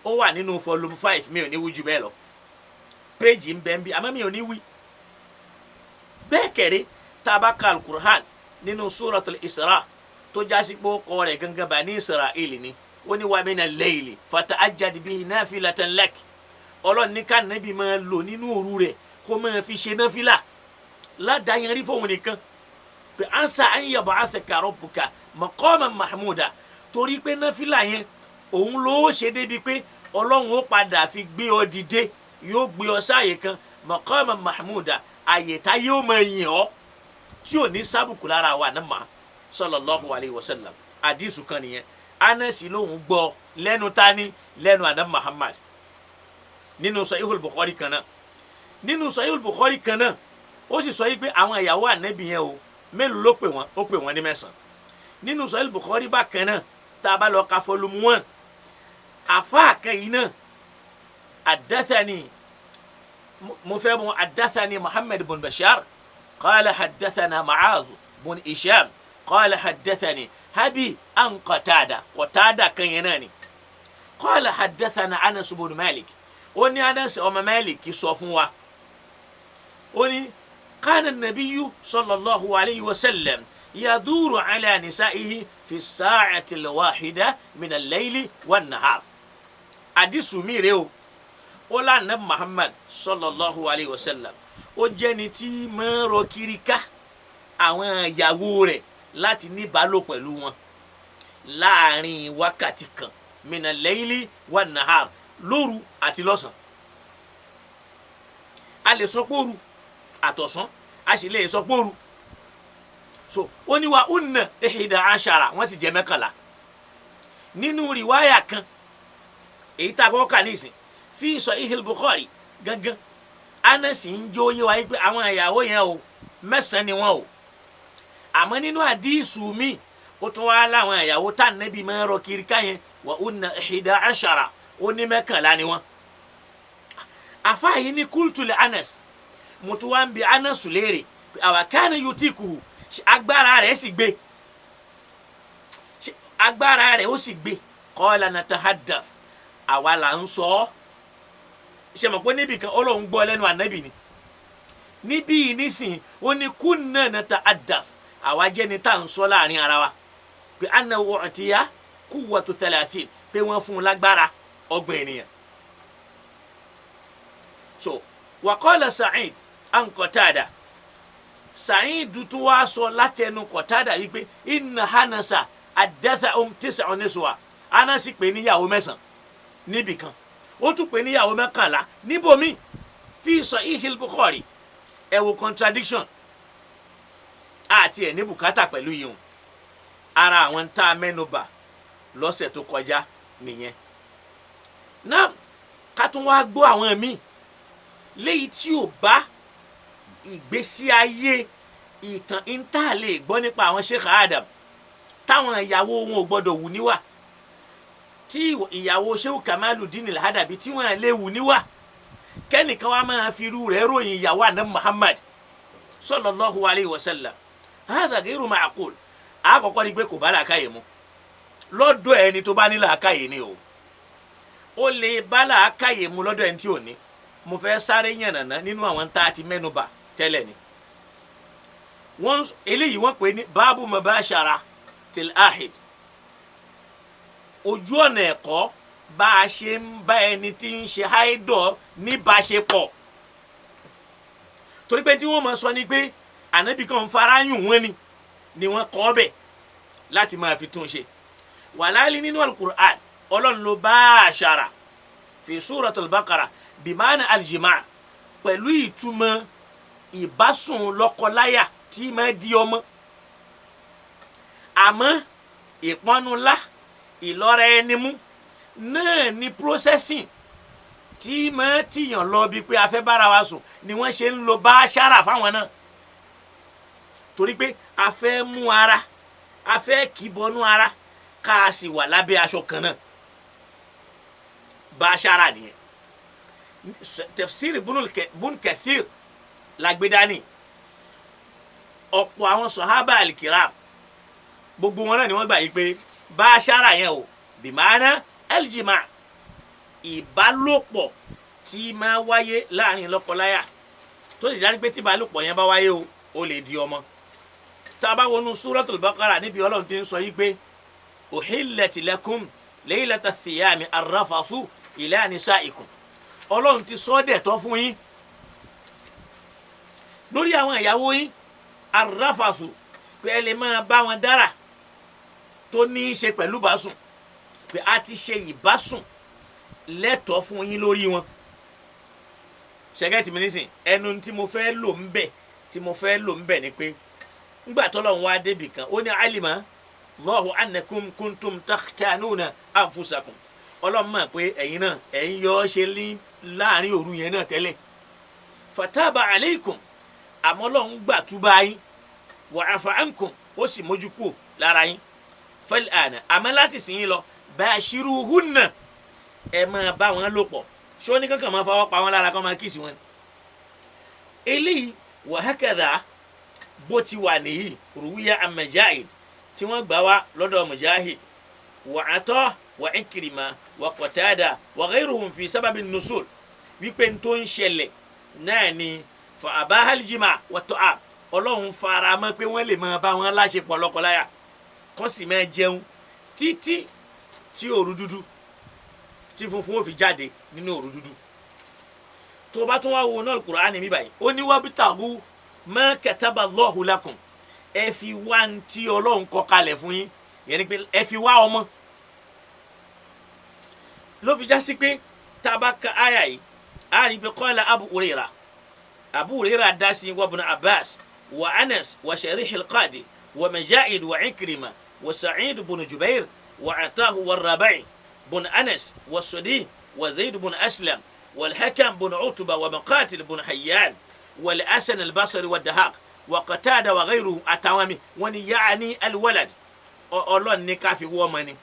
ó wà nínú volume 5, mi ò ní wí jù bẹ́ẹ̀ lọ, péjì ń bẹ ń bí, àmọ́ mi ò ní wí bẹ́ẹ̀. Kẹ̀rẹ́ tá a bá ka alukur'an nínú suratul Isra tó jásí pé ó kọ́ rẹ̀ gangan Bani Isra'il ni, Ó ní wa mina layli fatahajjad bihi nafilatan lak. Ọlọ́run ní ká nàbí máa lò nínú òru rẹ̀ kó máa fi ṣe náfìlà ládàáyanrí fóun nìkan, pé ansa an yab'athaka rabbuka maqaman mahmuda. Torí pé náfìlà yẹn òun ló ṣe débi pé Ọlọ́run ó padà fi gbé ọ dìde, yóò gbé ọ sáàyè kan, maqaman mahmuda, àyè tá yóò máa yìn ọ́ tí ò ní sábùkù lára wa ní ma sallallahu alayhi wa sallam. Àdìsù kan nìyẹn. Anasi lòun gbọ́ lẹ́nu tani? Lẹ́nu àná Muhammad, nínú Sahihul Bukhari kan náà. Nínú Sahihul Bukhari kan náà, ó sì sọ yìí pé àwọn ìyàwó ànábì yẹn o, mélòó ló pè wọ́n? Ó pè wọ́n ní 9. Nínú Sahihul Bukhari bákan náà, tá a bá lọ ka volume 1, àfáà kan yìí náà, haddathani, mo fẹ́ mọ, haddathani Muhammad bin Bashar qala haddathana Mu'adh bin Hisham qala haddathani habi an Qatada. Qatada kan yẹn náà ni. Qala haddathana Anas bin Malik. Ó ní Anas ọmọ Malik sọ fún wa, ó ní kana nabiyyu sallallahu alayhi wa sallam yaduru ala nisaihi fi sa'ati alwahida min al-layli wan-nahar. Àdìsù mi rèé o. Ó lànà Muhammad sallallahu alayhi wa sallam, ó jẹ́ni tí máa ń rọ kiri ká àwọn ìyàwó rẹ̀ láti ní ìbálò pẹ̀lú wọn láàrin wákàtí kan, min al-layli wan-nahar, lóru àti lọ́sàn. A lè sọ pé òru àtọ̀sán, a sì lè sọ pé òru. So ó ní wa unna 11, wọ́n sì jẹ́ 11. Nínú rìwáyà kan èyí tá a kọ́kọ́ kà nísìn fi Sahih Bukhari gangan, Anasi ń jó yé wa yí pé àwọn ìyàwó yẹn o, 9 ni wọ́n o. Àmọ́ nínú àdísù mi, ó tún wá láwọn ìyàwó tá nẹ́bí máa ń rọ kiri ká yẹn, wa unna 11, ó ní 11 ni wọ́n. Àfáà yìí ní qultu li Anas, mo tún wá ń bi Anas léèrè, àwa kana yutiku, agbára rẹ̀ sì gbé? Agbára rẹ̀ ó sì gbé? Qala natahaddath, àwa là ń sọ ọ́. Ṣe mọ̀ pé níbì kan Ọlọ́run gbọ́ lẹ́nu ànábì ni, níbí yìí nísìn ó ní kunna natahaddath, àwa jẹ́ ni tá à ń sọ láàrin ara wa pé annahu u'tiya quwwatu 30, pé wọ́n fún un lágbára 30 ènìyàn. So wa qala Sa'id an Qatada, Sa'id tún wá sọ látẹnu Qatada yìí pé inna Hanasa haddathahum 9 niswa. Anasi pè níyàwó 9 níbì kan, ó tún pè níyàwó 11 níbòmí fi Sahihil Bukhari. Ẹ wo contradiction àti ẹ̀ ní bùkátà pẹ̀lú yìí. Ara àwọn tá a mẹ́nubà lọ́sẹ̀ tó kọjá nìyẹn. Náà ká tún wá gbọ́ àwọn míì léyìí tí ò bá ìgbésí ayé ìtàn ìta lè gbọ́ nípa àwọn Sheikh Adam, táwọn ìyàwó wọn ò gbọ́dọ̀ wù níwà, tí ìyàwó Sheikh Kamaluddin Al-Hadabi tí wọ́n lè wù níwà, kẹ́nìkan wa máa fi irú rẹ̀ ròyìn ìyàwó àná Muhammad sallallahu alayhi wa sallam. Hadha ghayru ma'qul. Àkọ́kọ́ ni pé kò bá làákàyè mu lọ́dọ̀ ẹni tó bá ní làákàyè ni o. Ó lè bá làákàyè mu lọ́dọ̀ ẹni tí ò ní. Mo fẹ́ sáré yànnàná nínú àwọn tá a ti mẹ́nubà tẹ́lẹ̀ ni. Wọ́n eléyìí wọ́n pè ní báàbù mubashara til ahid, ojú ọ̀nà ẹ̀kọ́ bá a ṣe ń bá ẹni tí ń ṣe háídọ̀ níbáṣepọ̀. Torí pé tí wọ́n máa sọ ni pé ànábì kan ń fara yùn wọ́n ni wọ́n kọ́ bẹ̀ láti máa fi tún ṣe. Wàláàlì nínú alukur'an, Ọlọ́run ló bá a ṣara fi suratul Baqara bimana aljima, pẹ̀lú ìtumọ̀ ìbásùn lọ́kọláya tí máa di ọmọ. Àmọ́ ìpọnulá, ìlọ́ra ẹni mú náà ni processing tí máa tìyàn lọ bí pé a fẹ́ bára wa sùn ni wọ́n ṣe ń lo bá a ṣára fáwọn náà, torí pé a fẹ́ mú ara, a fẹ́ kìbọnú ara, ká a sì wà lábẹ́ aṣọ kan náà. Bá a ṣára nìyẹn. Tafsir Ibn Kathir lágbédání. Ọ̀pọ̀ àwọn sọ̀hábà alikiram, gbogbo wọn náà ni wọ́n gbà yí pé bá a ṣára yẹn o, bìmánà aljima, ìbálòpọ̀ tí máa wáyé láàrin lọ́kọláya, tó sì jáde pé tí ìbálòpọ̀ yẹn bá wáyé o, ó lè di ọmọ. Tá a bá wọnú Suratul Baqara níbi Ọlọ́run ti ń sọ yí pé uhillat lakum laylata thiyami arrafathu ila nisaikum. Ọlọ́run ti sọ ọ́ dẹ̀tọ́ fún yín lórí àwọn ìyàwó yín, arrafathu, pé ẹ lè máa bá wọn dára tó ní í ṣe pẹ̀lú bàásùn, pé a ti ṣe ìbásùn lẹ́tọ̀ọ́ fún yín lórí wọn. Ṣẹ́gẹ́tì mi nísìn, ẹnu tí mo fẹ́ lò ń bẹ̀ tí mo fẹ́ lò ń bẹ̀ ni pé ńgbà tọ́lọ́run wá débì kan, ó ní alima Allahu annakum kuntum takhtanuna anfusakum. Ọlọ́run mọ̀ pé ẹ̀yin náà ẹ̀yin yọ ọ́ ṣe ní láàrin òru yẹn náà tẹ́lẹ̀. Fataba aleikum, àmọ́ Ọlọ́run gbà túbá yín, wa afa ankum, ó sì mójú kúò lára yín. Fal ana, àmọ́ láti sìn yín lọ, bashiruhunna, ẹ máa bá wọn lò pọ̀. Ṣé ó ní kankan máa fọwọ́ pa wọn lára kó máa kíìsì wọn ni? Eléyìí wa hakadha, bó ti wà nìyí, ruwiya an Mujahid, tí wọ́n gbà wá lọ́dọ̀ Mujahid wa Ata wa Ikrima wa Qatada wa ghayruhum fi sábàbí nusul, wípé n tó ń ṣẹlẹ̀ náà ni fa abahal jima wa ta'am. Ọlọ́run fara mọ́ pé wọ́n lè máa bá wọn láṣepọ̀ lọ́kọláya, kó sì máa jẹun títí tí òru dúdú tí funfun ó fi jáde nínú òru dúdú. Tó bá tún wá wo náà Kùránì mi báyìí, ó ní wabtagu ma kataba Allahu lakum, ẹ fi wá ń tí Ọlọ́run kọ kalẹ̀ fún yín, yẹn ni pé ẹ fi wá ọmọ. Ló fi já sí pé tá a bá ka àyà yìí, a rí i pé qala Abu Huraira, Abu Huraira dá sí, wa Ibn Abbas wa Anas wa Sharih al-Qadi wa Mujahid wa Ikrima wa Sa'id bin Jubair wa Atahu wa Rabai bin Anas wa Sudi wa Zayd bin Aslam wal Hakam bin Utba wa Muqatil bin Hayyan wal Hasan al-Basri wa Dahaq wa Qatada wa ghayruhum, àtàwọn mi wọ́n ní yaani al-walad, Ọlọ́run ní ká fi wọ́ ọmọ ni.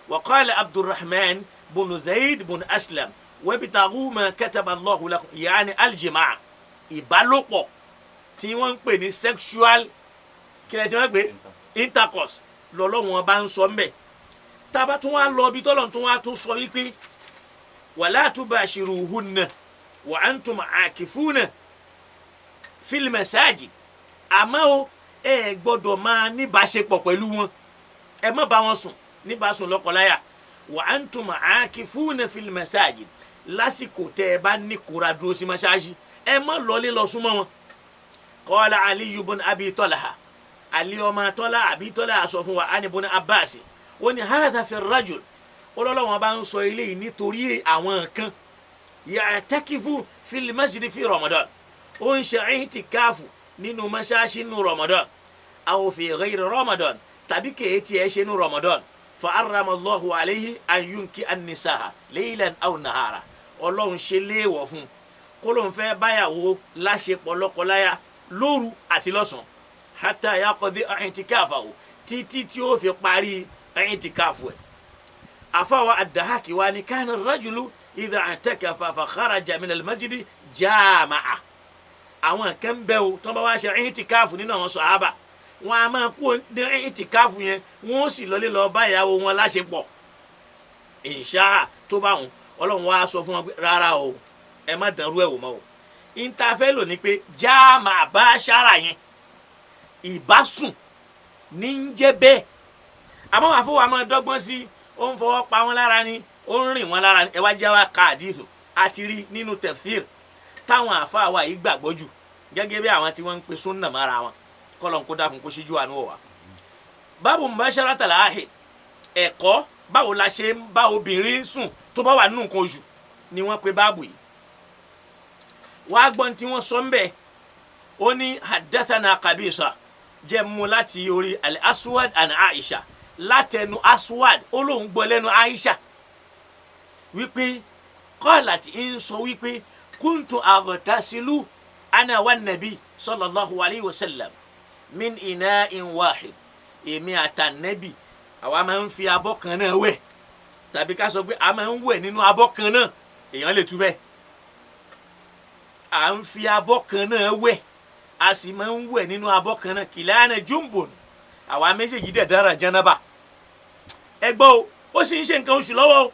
Wa qala Abdurrahman bin Zayd bin Aslam wabtaghu ma kataba Allahu lakum, yaani al-jimaa, ìbálòpọ̀ tí wọ́n ń pè ní sexual, kílẹ̀ tí wọ́n ń pè intercourse, lọ́lọ́wọ́n bá ń sọ mbẹ́. Tá a bá tún wá lọ bí tọ́lọ̀ tún wá tún sọ wípé wala tubashiruhunna wa antum akifuna fil masajid, àmọ́ o ẹ gbọ́dọ̀ máa níbáṣepọ̀ pẹ̀lú wọn, ẹ má bá wọn sùn níbáṣùn lọ́kọláya, wa antum akifuna fil masajid, lásìkò tẹ́ ẹ bá ní kóra dúró sí mọ́ṣáláṣí, ẹ má lọlé lọ súnmọ́ wọn. Qala Aliyu bun Abi Talha, Ali ọmọ Tọ́lá Abi Talha sọ fún wa, ani bun Abbas, ó ní hadha fi rajul, ọlọ́lọ́wọ́n bá ń sọ eléyìí nítorí àwọn kan, ya'takifu fil masjid fi Ramadan, ó ń ṣe i'tikafu nínú mọ́ṣáláṣí nínú Ramadan, aw fi ghayri Ramadan, tàbí kèé tiẹ̀ ṣe nínú Ramadan, fa harrama Allahu alayhi an yunki an-nisaa laylan aw nahara, Ọlọ́run ṣe léèwọ̀ fún un kó ló ń fẹ́ báyàwó láṣepọ̀ lọ́kọláya lóru àti lọ́sàn-án, hatta yaqdi i'tikafahu, títí tí ó fi parí i'tikafu ẹ̀. Àfàwọ̀ ad-Dahaki wa ni kana ar-rajulu idha i'takafa fa kharaja min al-masjidi jama'a. Àwọn kan bẹ́ o tí wọ́n bá wá ṣe i'tikafu nínú àwọn sàhábà, wọn a máa kú ní i'tikafu yẹn, wọn ó sì lọlé lọ báyàwó wọn láṣepọ̀ insha tó bá wọn. Ọlọ́run wa sọ fún wọn pé rárá o, ẹ má dàrú ẹ̀ wò mọ́ o. Ìntàfẹ́ lò ní pé jáàmà bá ṣára yẹn, ìbásùn ní ń jẹ́ bẹ́ẹ̀. Àmọ́ wàá fún wa máa dọ́gbọ́n sí, ó ń fọwọ́ pa wọn lára ni, ó ń rìn wọn lára ni. Ẹ wá jẹ́ wá ka àdìsù àti rí nínú tafsir táwọn àáfàá wa yìí gbàgbọ́ jù, gẹ́gẹ́ bí àwọn tí wọ́n ń pe súnà mára wọn, kọ́lọ̀ ń kó dákun kó ṣíjú àánú wọ̀ wá. Báàbù mubasharatal ahid, ẹ̀kọ́ báwo la ṣe ń bá obìnrin sùn tó bá wà nínú nǹkan oṣù ni wọ́n pe báàbù yìí. Wàá gbọ́n tí wọ́n sọ ń bẹ̀, ó ní haddathana Qabisa, jẹ́ mú láti orí al-Aswad and Aisha, látẹnu Aswad ó lóun gbọ́ lẹ́nu Aisha wípé qalat, ń sọ wípé kuntu aghtasilu ana wa nabi sallallahu alayhi wa sallam min ina'in wahid, èmi àtànẹ́bì àwa máa ń fi abọ́ kan náà wẹ̀, tàbí ká sọ pé a máa ń wẹ̀ nínú abọ́ kan náà, èèyàn lè tú bẹ́ẹ̀, à ń fi abọ́ kan náà wẹ̀, a sì máa ń wẹ̀ nínú abọ́ kan náà, kìlánà jumbun, àwa méjèèjì dẹ̀ dára jánábà. Ẹ gbọ́ o, ó sì ń ṣe nǹkan oṣù lọ́wọ́ o.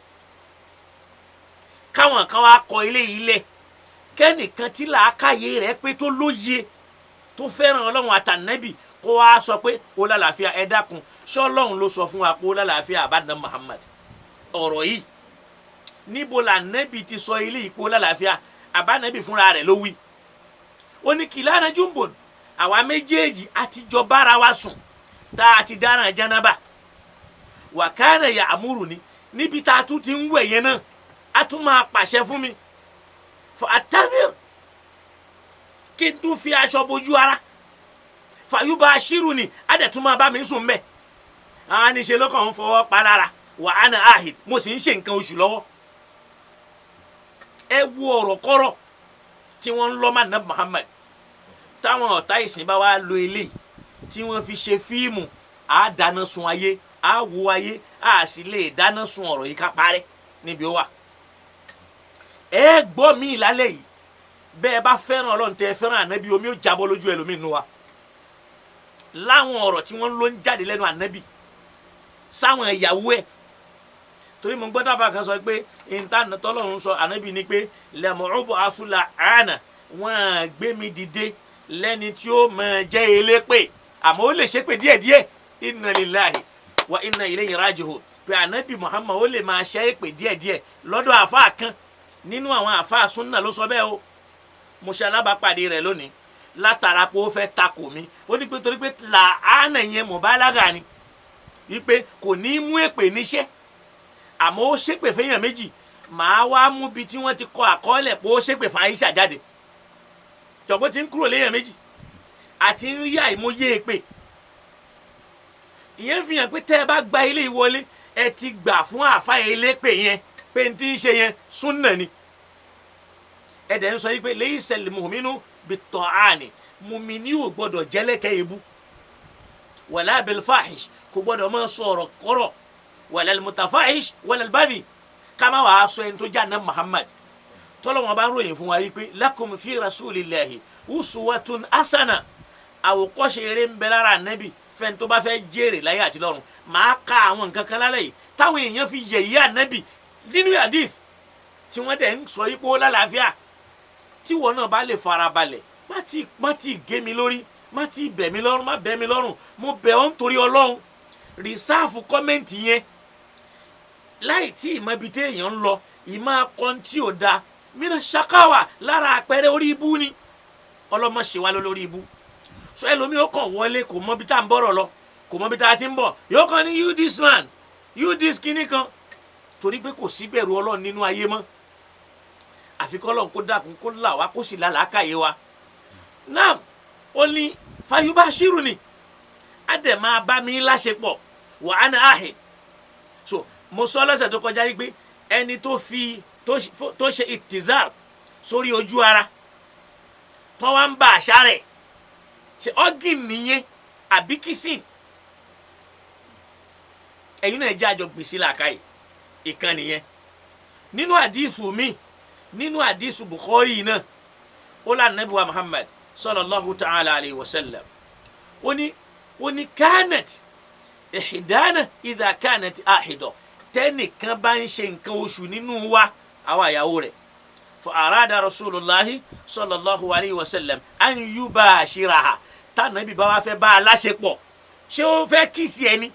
Káwọn kan wá kọ ilé yìí lẹ̀, kẹ́nìkan tí làákàyè rẹ̀ pé tó lóye tó fẹ́ràn Ọlọ́run àtànẹ́bì kó wá sọ pé ó lálàáfíà. Ẹ dákun, ṣé Ọlọ́run ló sọ fún wa pé ó lálàáfíà àbádàn Muhammad? Ọ̀rọ̀ yìí, níbo la nẹ́bi ti sọ ilé ìpò lálàáfíà? Àbánẹ́bí fúnra rẹ̀ ló wí. Ó ní kìlánà jùmbòn, àwa méjèèjì àti jọ bára wa sùn tá a ti dáràn jánábà. Wàkánà yà àmúrù ni níbi tá a tún ti ń wẹ̀ yẹn náà, a tún máa pàṣẹ fún mi fọ àtàdìr kí n tún fi aṣọ bojú ara. Fàyúbà aṣírù ni a dẹ̀ tún máa bá mi sùn mẹ́. Àwọn àníṣe lọ́kàn ń fọwọ́ pa lára wà á na ahid, mo sì ń ṣe nǹkan oṣù lọ́wọ́. Ẹ wo ọ̀rọ̀ kọ́rọ̀ tí wọ́n ń lọ́ máa ná Muhammad. Táwọn ọ̀tá ìsìn bá wá lo eléyìí tí wọ́n fi ṣe fíìmù, á dáná sun ayé, á wo ayé, á sì lè dáná sun ọ̀rọ̀ yìí ká parẹ́ níbi ó wà. Ẹ gbọ́ mi lálẹ́ yìí, bẹ́ẹ̀ bá fẹ́ràn Ọlọ́run tẹ́ ẹ fẹ́ràn ànábì, omi ó jábọ́ lójú ẹlòmíín nù wa láwọn ọ̀rọ̀ tí wọ́n ló ń jáde lẹ́nu ànábì sáwọn ìyàwó ẹ̀. Torí mo gbọ́dọ̀ bá kan sọ pé ìntànà tọ́lọ́run sọ ànábì ni pé lẹ́mọ̀ọ́bù asúlà àánà, wọ́n á gbé mi dìde lẹ́ni tí ó máa jẹ́ elépè, àmọ́ ó lè ṣépè díẹ̀díẹ̀. Inna lillahi wa inna ilayhi raji'un. Pé ànábì Muhammad ó lè máa ṣe èpè díẹ̀díẹ̀ lọ́dọ̀ àfáà kan nínú àwọn àfáà súnà ló sọ bẹ́ẹ̀ o. Mo ṣe alábàápàdé rẹ̀ lónìí látara pé ó fẹ́ takò mí. Ó ní pé torí pé làánà yẹn mubalaga ni, wípé kò ní í mú èpè níṣẹ́, àmọ́ ó ṣépè fẹ́yàn méjì. Màá wá mú bi tí wọ́n ti kọ àkọọ́lẹ̀ pé ó ṣépè fún Aisha jáde. Jọ̀gbọ́n ti ń kúrò léyàn méjì àti ń rí àìmọye èpè. Ìyẹn fi hàn pé tẹ́ ẹ bá gba ilé ìwọlé, ẹ ti gbà fún àáfà elépè yẹn pé n ti ń ṣe yẹn súnà ni. Ẹ dẹ̀ ń sọ yìí pé laysal mu'minu bit-ta'ani, mùmíní ò gbọ́dọ̀ jẹ́lẹ́kẹ́ ebú, wala bil-fahish, kò gbọ́dọ̀ máa sọ ọ̀rọ̀ kọ́rọ̀, wala al-mutafahish wala al-badhi. Ká má wàá sọ ẹni tó jẹ́ àná Muhammad tọ́lọ́wọ́n bá ń ròyìn fún wa wípé lakum fi rasulillahi uswatun hasana, àwòkọ́ṣe eré ń bẹ lára ànábì fẹ́ni tó bá fẹ́ jèrè láyé àti lọ́run. Màá ka àwọn nǹkan kan lálẹ́ yìí táwọn èèyàn fi yẹ̀yẹ́ ànábì nínú hadith tí wọ́n dẹ̀ ń sọ ipò lálàáfíà. Tí wọn náà bá lè farabalẹ̀, má ti gé mi lórí, má ti bẹ̀ mí lọ́rùn, má bẹ̀ mí lọ́rùn, mo bẹ̀ ọ́ nítorí Ọlọ́run. Rìsáàfù kọ́mẹ́ǹtì yẹn láì tí ìmọ̀ ibi tí èèyàn ń lọ, ìmọ̀ akọ́ntì ò da mìíràn ṣakáwà lára àpẹẹrẹ orí ibú ni. Ọlọ́mọ ṣe wá lórí ibú. So ẹlòmíì ó kàn wọlé, kò mọ ibi tá à ń bọ̀rọ̀ lọ, kò mọ ibi tá a ti ń bọ̀, yóò kàn ní you this man, you this kinní kan, torí pé kò sí bẹ̀rù Ọlọ́run nínú ayé mọ́. Àfi k'Ọlọ́run kó dákun kó là wá, kó sì lálàákàyè wa. Náà ó ní fayubashiru ni á dẹ̀ máa bá mi láṣepọ̀ wa ana ahid. So mo sọ lọ́sẹ̀ tó kọjá yìí pé ẹni tó fi tó ṣe ìtìzár sórí ojú ara tó wá ń bá àṣà rẹ̀ ṣe ọ́gìn nìyẹn àbí kìsìn. Ẹ̀yin náà jẹ́ àjọ gbèsè làákàyè ìkan nìyẹn. Nínú àdìsù mi, nínú àdìsù Bukhari náà, ó lá nàbí wa Muhammad sallallahu ta'ala alayhi wa sallam, ó ní kánẹt ìhìdánà ìdá kánẹt àhìdọ̀, tẹ́nìkan bá ń ṣe nǹkan oṣù nínú wa, àwa ìyàwó rẹ̀, fa arada rasulullahi sallallahu alayhi wa sallam an yubashiraha, tànàbí bá wa fẹ́ bá a láṣepọ̀, ṣé ó fẹ́ kìsì ẹni?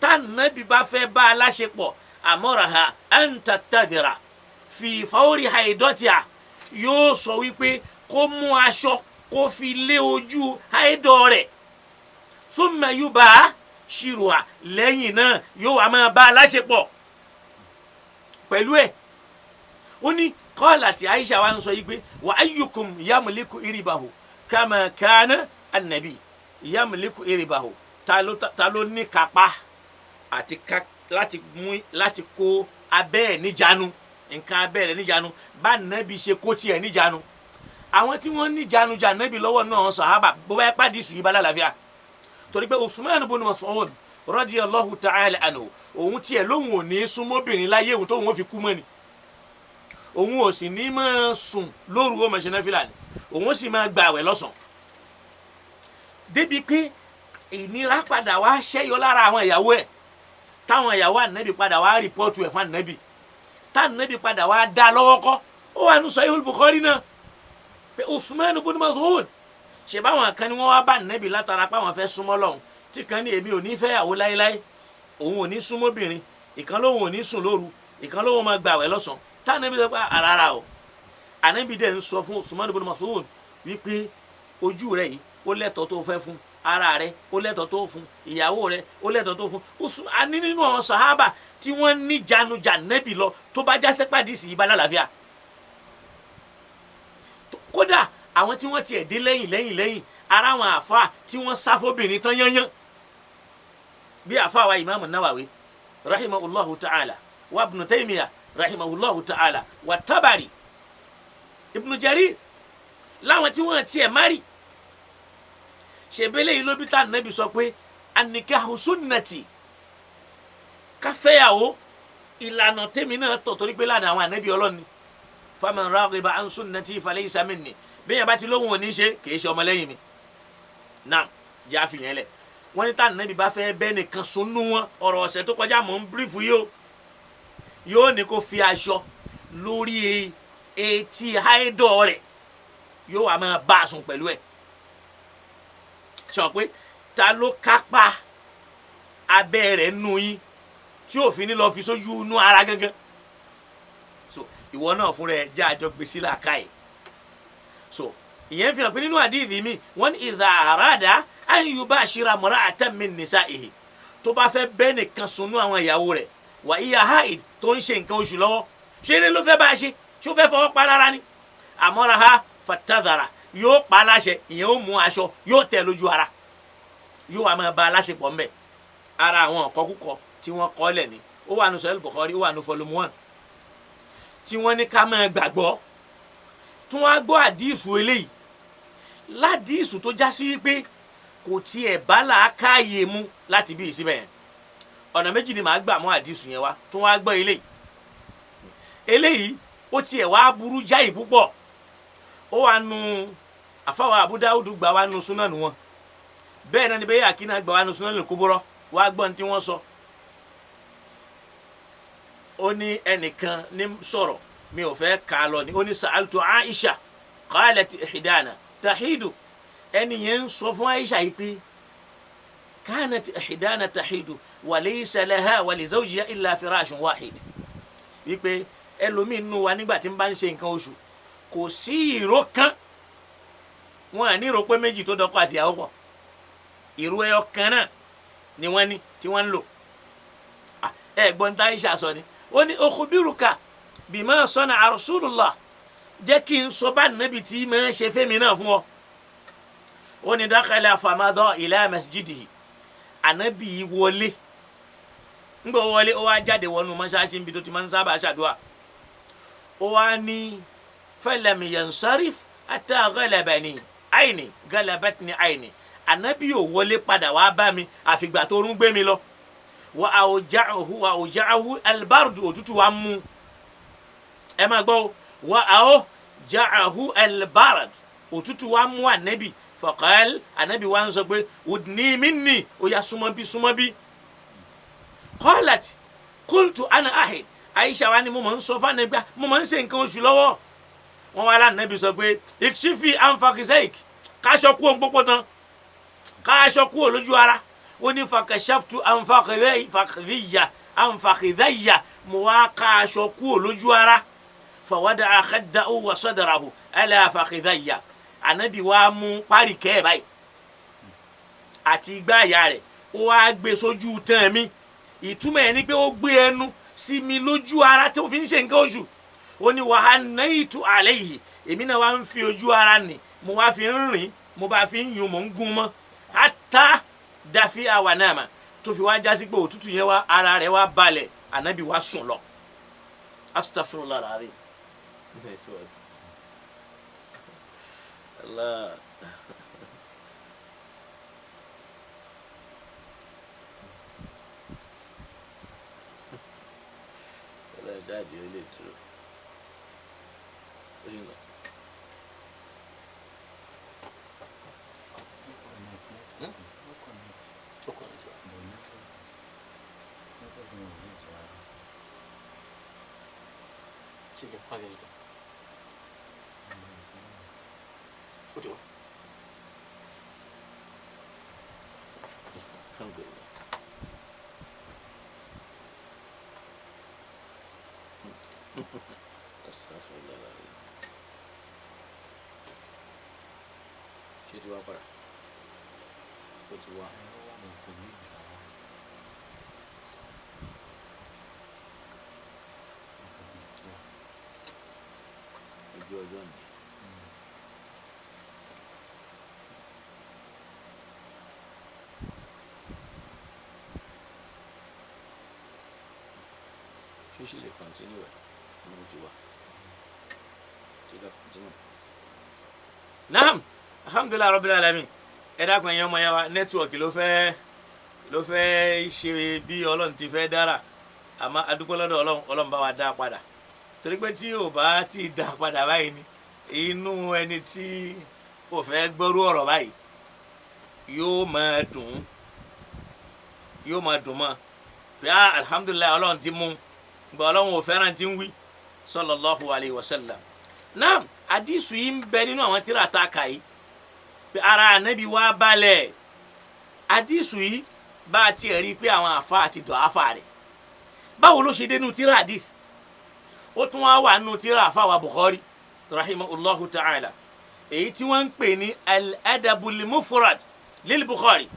Tànàbí bá fẹ́ bá a láṣepọ̀, amaraha an tattadira fi fawri haidọ́tíà, yóò sọ wípé kó mú aṣọ kó fi lé ojú haidọ́ rẹ̀, thumma yubashiruha, lẹ́yìn náà yóò wá máa bá a láṣepọ̀ pẹ̀lú ẹ̀. Ó ní kọ́ọ̀lá tí Aisha wa ń sọ yìí pé wa ayyukum yamliku iribahu kama kana annabi yamliku iribahu, ta ló ní kápá àti ká láti mú láti kó abẹ́ ẹ̀ níjànú, nǹkan abẹ́ rẹ̀ níjànú, bá nàbí ṣe kó tiẹ̀ níjànú. Àwọn tí wọ́n níjànú jà nàbí lọ́wọ́ náà sàhábà, bó bá yẹ pàdé sùn yìí bá lálàáfíà, torí pé Uthman ibn Mas'ud radiyallahu ta'ala anhu, òun tiẹ̀ lóhùn ò ní súnmọ́bìnrin láyé òun tóun ó fi kú mọ́ ni, òun ò sì ní máa sùn lóru, ó máa ṣe náfìlà ni, òun ó sì máa gba àwẹ̀ lọ́sàn. Débi pé ìnira padà wá ṣẹ́yọ lára àwọn ìyàwó ẹ̀, táwọn ìyàwó ànábì padà wá rìpọ́ọ̀tù ẹ̀ fún ànábì, táànábì padà wá dá lọ́wọ́ kọ́. Ó wà ní Sahih Bukhari náà pé Uthman ibn Mas'ud ṣe báwọn kan ni wọ́n wá bá ànábì látara pé àwọn fẹ́ súnmọ́ lọ́hùn, tí kan ní èmi ò ní fẹ́ yàwó láéláé, òun ò ní súnmọ́bìnrin, ìkan lóun ò ní sùn lóru, ìkan lóun máa gbàwẹ̀ lọ́sàn-án. Tánàbí sọ pé rárá o, ànábì dẹ̀ ń sọ fún Usman ibn Mas'ud wípé ojú rẹ̀ yìí ó lẹ́tọ̀ọ́ tó fẹ́ fún, ara rẹ̀ ó lẹ́tọ̀ọ́ tó fún, ìyàwó rẹ̀ ó lẹ́tọ̀ọ́ tó fún. A ní nínú àwọn sàhábà tí wọ́n ní janujà nẹ́bì lọ tó bá jásẹ́ pàdé sí ibà lálàáfíà. Kódà àwọn tí wọ́n tiẹ̀ dé lẹ́yìn lẹ́yìn lẹ́yìn ara àwọn àfa tí wọ́n sáfóbìnrin tán yányán bí àfa wa Imam Nawawi rahimahullahu ta'ala wa Ibn Taymiyyah rahimahullahu ta'ala wa Tabari Ibn Jarir láwọn tí wọ́n tiẹ̀ mari. Ṣèbélé yìí ló bí tá nàbì sọ pé an-nikahu sunnati, káfẹ́yàwó ìlànà tèmi náà tọ̀ torí pé lánàá àwọn ànábì ọlọ́ni faman raghiba an sunnati falaysa minni, bẹ́ẹ̀ bá ti lóhùn òní ṣe kì í ṣe ọmọlẹ́yìn mi. Náà jẹ́ àfihàn lẹ̀ wọ́n ní tá nàbì bá fẹ́ bẹ́ẹ̀ nìkan sunú wọn, ọ̀rọ̀ ọ̀sẹ̀ tó kọjá mò ń bírífù yìí o, yóò ní kó fi aṣọ lórí etí háídọ̀ rẹ̀, yóò wá máa bá a sùn pẹ̀lú ẹ̀. Sọ pé ta ló kápá abẹ́ rẹ̀ nù yín tí òfin ní lọ́ọ́ fi sójú inú ara gángan? So ìwọ náà fúnra ẹ jẹ́ àjọ gbèsè làákàyè. So ìyẹn fi hàn pé nínú àdìdì mi wọ́n ní idha arada an yubashira imra'atan min nisa'ihi, tó bá fẹ́ bẹ́ẹ̀ nìkan sunú àwọn ìyàwó rẹ̀ wà iya haid tó ń ṣe nǹkan oṣù lọ́wọ́, ṣé eré ló fẹ́ bá a ṣe, ṣé ó fẹ́ fọwọ́ pa lára ni? Amaraha fatadhara, yóò pa aláṣẹ, ìyẹn ó mú aṣọ yóò tẹ̀ lójú ara, yóò wá máa ba aláṣepọ̀ ńbẹ̀. Ara àwọn ọ̀kọ́kúkọ tí wọ́n kọ́ lẹ̀ ní ó wà nù Sahih Bukhari, ó wà nù volume 1 tí wọ́n ní ká máa gbàgbọ́, tí wọ́n á gbọ́ àdífù eléyìí ládìísù tó já sí wípé kò tiẹ̀ bá làákàyè mu láti bí ìsíbẹ̀ yẹn. Ọ̀nà méjì ni màá gbà mú àdísù yẹn wá tí wọ́n á gbọ́ eléyìí. Eléyìí ó tiẹ̀ wá burú jáì púpọ̀. Ó wà nù àfàwọ̀ Abu Dawud gbà wá nù súnánù wọn, bẹ́ẹ̀ náà ni bẹ́ẹ̀ Akínà gbà wá nù súnánù Kubra, wá gbọ́ ní tí wọ́n sọ. Ó ní ẹnìkan ní sọ̀rọ̀ mi ò fẹ́ kà á lọ ni, ó ní sa'altu Aisha qalat ihdana tahidu, ẹni yẹn ń sọ fún Aisha yìí pé kanat ihdana tahidu wa laysa laha wa li zawjiha illa firashun wahid, wípé ẹlòmíín nù wa nígbà tí ń bá ń ṣe nǹkan oṣù kò sí ìró kan, wọn à ní ìró pé méjì tó dọkọ àtìyàwó pọ̀, ìró ẹyọ kan náà ni wọ́n ní tí wọ́n ń lò. Ẹ gbọ́n tá Aisha sọ ni, ó ní ukhbiruka bima sana'a Rasulullah, jẹ́ kí n sọ bá nàbì tí máa ń ṣe fẹ́mi náà fún ọ. Ó ní dakhala famada ila masjidihi, ànábì wọlé, ńgbà wọlé ó wá jáde wọnú mọ́ṣáláṣí níbi tó ti máa ń sábà ṣàdúrà. Ó wá ní falam yansarif hatta ghalabani aini ghalabatni aini, ànábì ò wọlé padà wá bá mi àfìgbà tó rún gbé mi lọ. Wa awja'ahu wa awja'ahu albardu, òtútù wa mú, ẹ máa gbọ́, wa awja'ahu albard, òtútù wa mú ànábì. Faqal, ànábì wa ń sọ pé udni minni, ó yá súnmọ́ bí súnmọ́ bí. Qalat qultu ana ahid, Aisha wa ni mo máa ń sọ fún ànábì, mo máa ń ṣe nǹkan oṣù lọ́wọ́. Wọ́n wá lánàbì sọ pé ikshifi anfakiseik, káṣọ kúrò ń pópó tán, káṣọ kúrò lójú ara. Ó ní fakashaftu anfakidhayya, mo wá káṣọ kúrò lójú ara. Fawada'a khaddahu wa sadrahu ala fakhidhayya, ànábì wa mú páríkẹ́ ẹ̀ báyìí àti igbá àyà rẹ̀, ó wá gbé sójú tán mi. Ìtumọ̀ ẹ̀ ni pé ó gbé ẹnu sí mi lójú ara tó fi ń ṣe nǹkan oṣù. Ó ní wahannaytu alayhi, èmi náà wá ń fi ojú ara nì, mo wá fi ń rìn, mo bá fi ń yun, mò ń gún mọ́, hatta dafi àwa náà mà, tó fi wá jásí pé òtútù yẹn wá ara rẹ̀ wá balẹ̀, ànábì wá sùn lọ. Astaghfirullah alazim. Network. Allah. Ọlọ́run ṣáàjì ó lè dúró. Ó ṣì ń lọ. Ó connect wa. Ṣé kí n pa kí n sùn? Ó ti wá. Alhamdulillah. Astaghfirullah. Ṣé ti wá padà? Ó ti wá. Kò ní ìdí rárá. Ojú ọjọ́ ni. Ṣé ṣì lè continue ẹ̀? Mo ti wá. Ṣé ká continue? Naam, alhamdulilayi rabbil alamin. Ẹ dákun, ẹ̀yin ọmọ yẹn wa, nẹ́tíwọ̀kì ló fẹ́ ṣe bí Ọlọ́run ti fẹ́ dára, àmọ́ adúpẹ́ lọ́dọ̀ Ọlọ́run, Ọlọ́run bá wa dá a padà, torí pé tí ò bá ti dá a padà báyìí ni inú ẹni tí kò fẹ́ gbọ́rú ọ̀rọ̀ báyìí yóò máa dùn, yóò máa dùn mọ́ pé ah, alhamdulilayi, Ọlọ́run ti mú gbọ́, Ọlọ́run ò fẹ́ràn tí ń wí, sallallahu alayhi wa sallam. Naam, àdìsù yìí ń bẹ nínú àwọn tíra tá a kà yìí pé ara ànábi wá balẹ̀. Àdìsù yìí, bá a tiẹ̀ rí i pé àwọn àfa àti dọ̀ àfa rẹ̀, báwo ló ṣe dénú tíra àdìs? Ó tún wá wà nínú tíra àfa wa Bukhari rahimahullahu ta'ala, èyí tí wọ́n ń pè ní al-adabul mufrad lil Bukhari.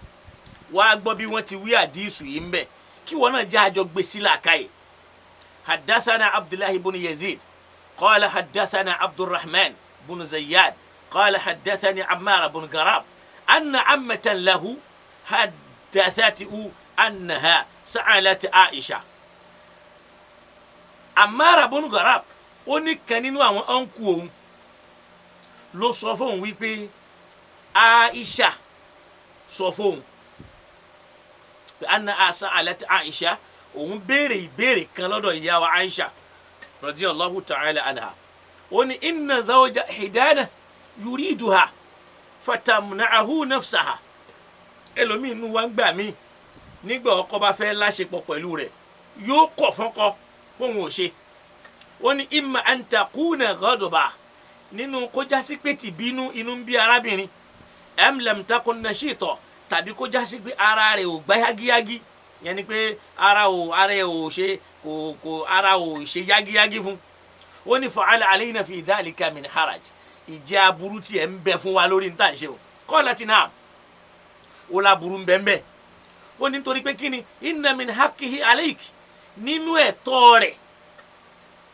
Wá gbọ́ bí wọ́n ti wí àdìsù yìí ń bẹ, kí wọ́n náà jẹ́ àjọ gbèsè làákàyè. Haddathana Abdullahi ibn Yazid qala haddathana Abdulrahman ibn Zayyad qala haddathani Ammar ibn Garab anna ammatan lahu haddathatu annaha sa'alat Aisha. Ammar ibn Garab, ó ní kan nínú àwọn ọ̀nkù òun ló sọ fóun wípé Aisha sọ fóun pé anna sa'alat Aisha, òun béèrè ìbéèrè kan lọ́dọ̀ ìyá wa Aisha radiyallahu ta'ala anha. Ó ní inna zawja hidana yuriduha fatamna'ahu nafsaha. Ẹlòmíín inú wa ń gbà mí, nígbà ọkọ bá fẹ́ láṣepọ̀ pẹ̀lú rẹ̀, yóò kọ̀ fọ́kọ kóun ò ṣe. Ó ní imma an takuna ghadaba, nínú kó jásí pé tìbínú inú ń bí arábìnrin, am lam takun nashita, tàbí kó jásí pé ara rẹ̀ ò gbá yágíyágí, yẹn ni pé ara ẹ̀ ò ṣe kò ara ò ṣe yágíyágí fún. Ó ní fa'ala alayna fi dhalika min haraj, ìjẹ́ aburú tí ẹ̀ ń bẹ fún wa lórí níta ṣe o? Qalat na'am, ó láburú ń bẹ ń bẹ. Ó ní nítorí pé kíni, inna min haqqihi alayk, nínú ẹ̀tọ́ rẹ̀,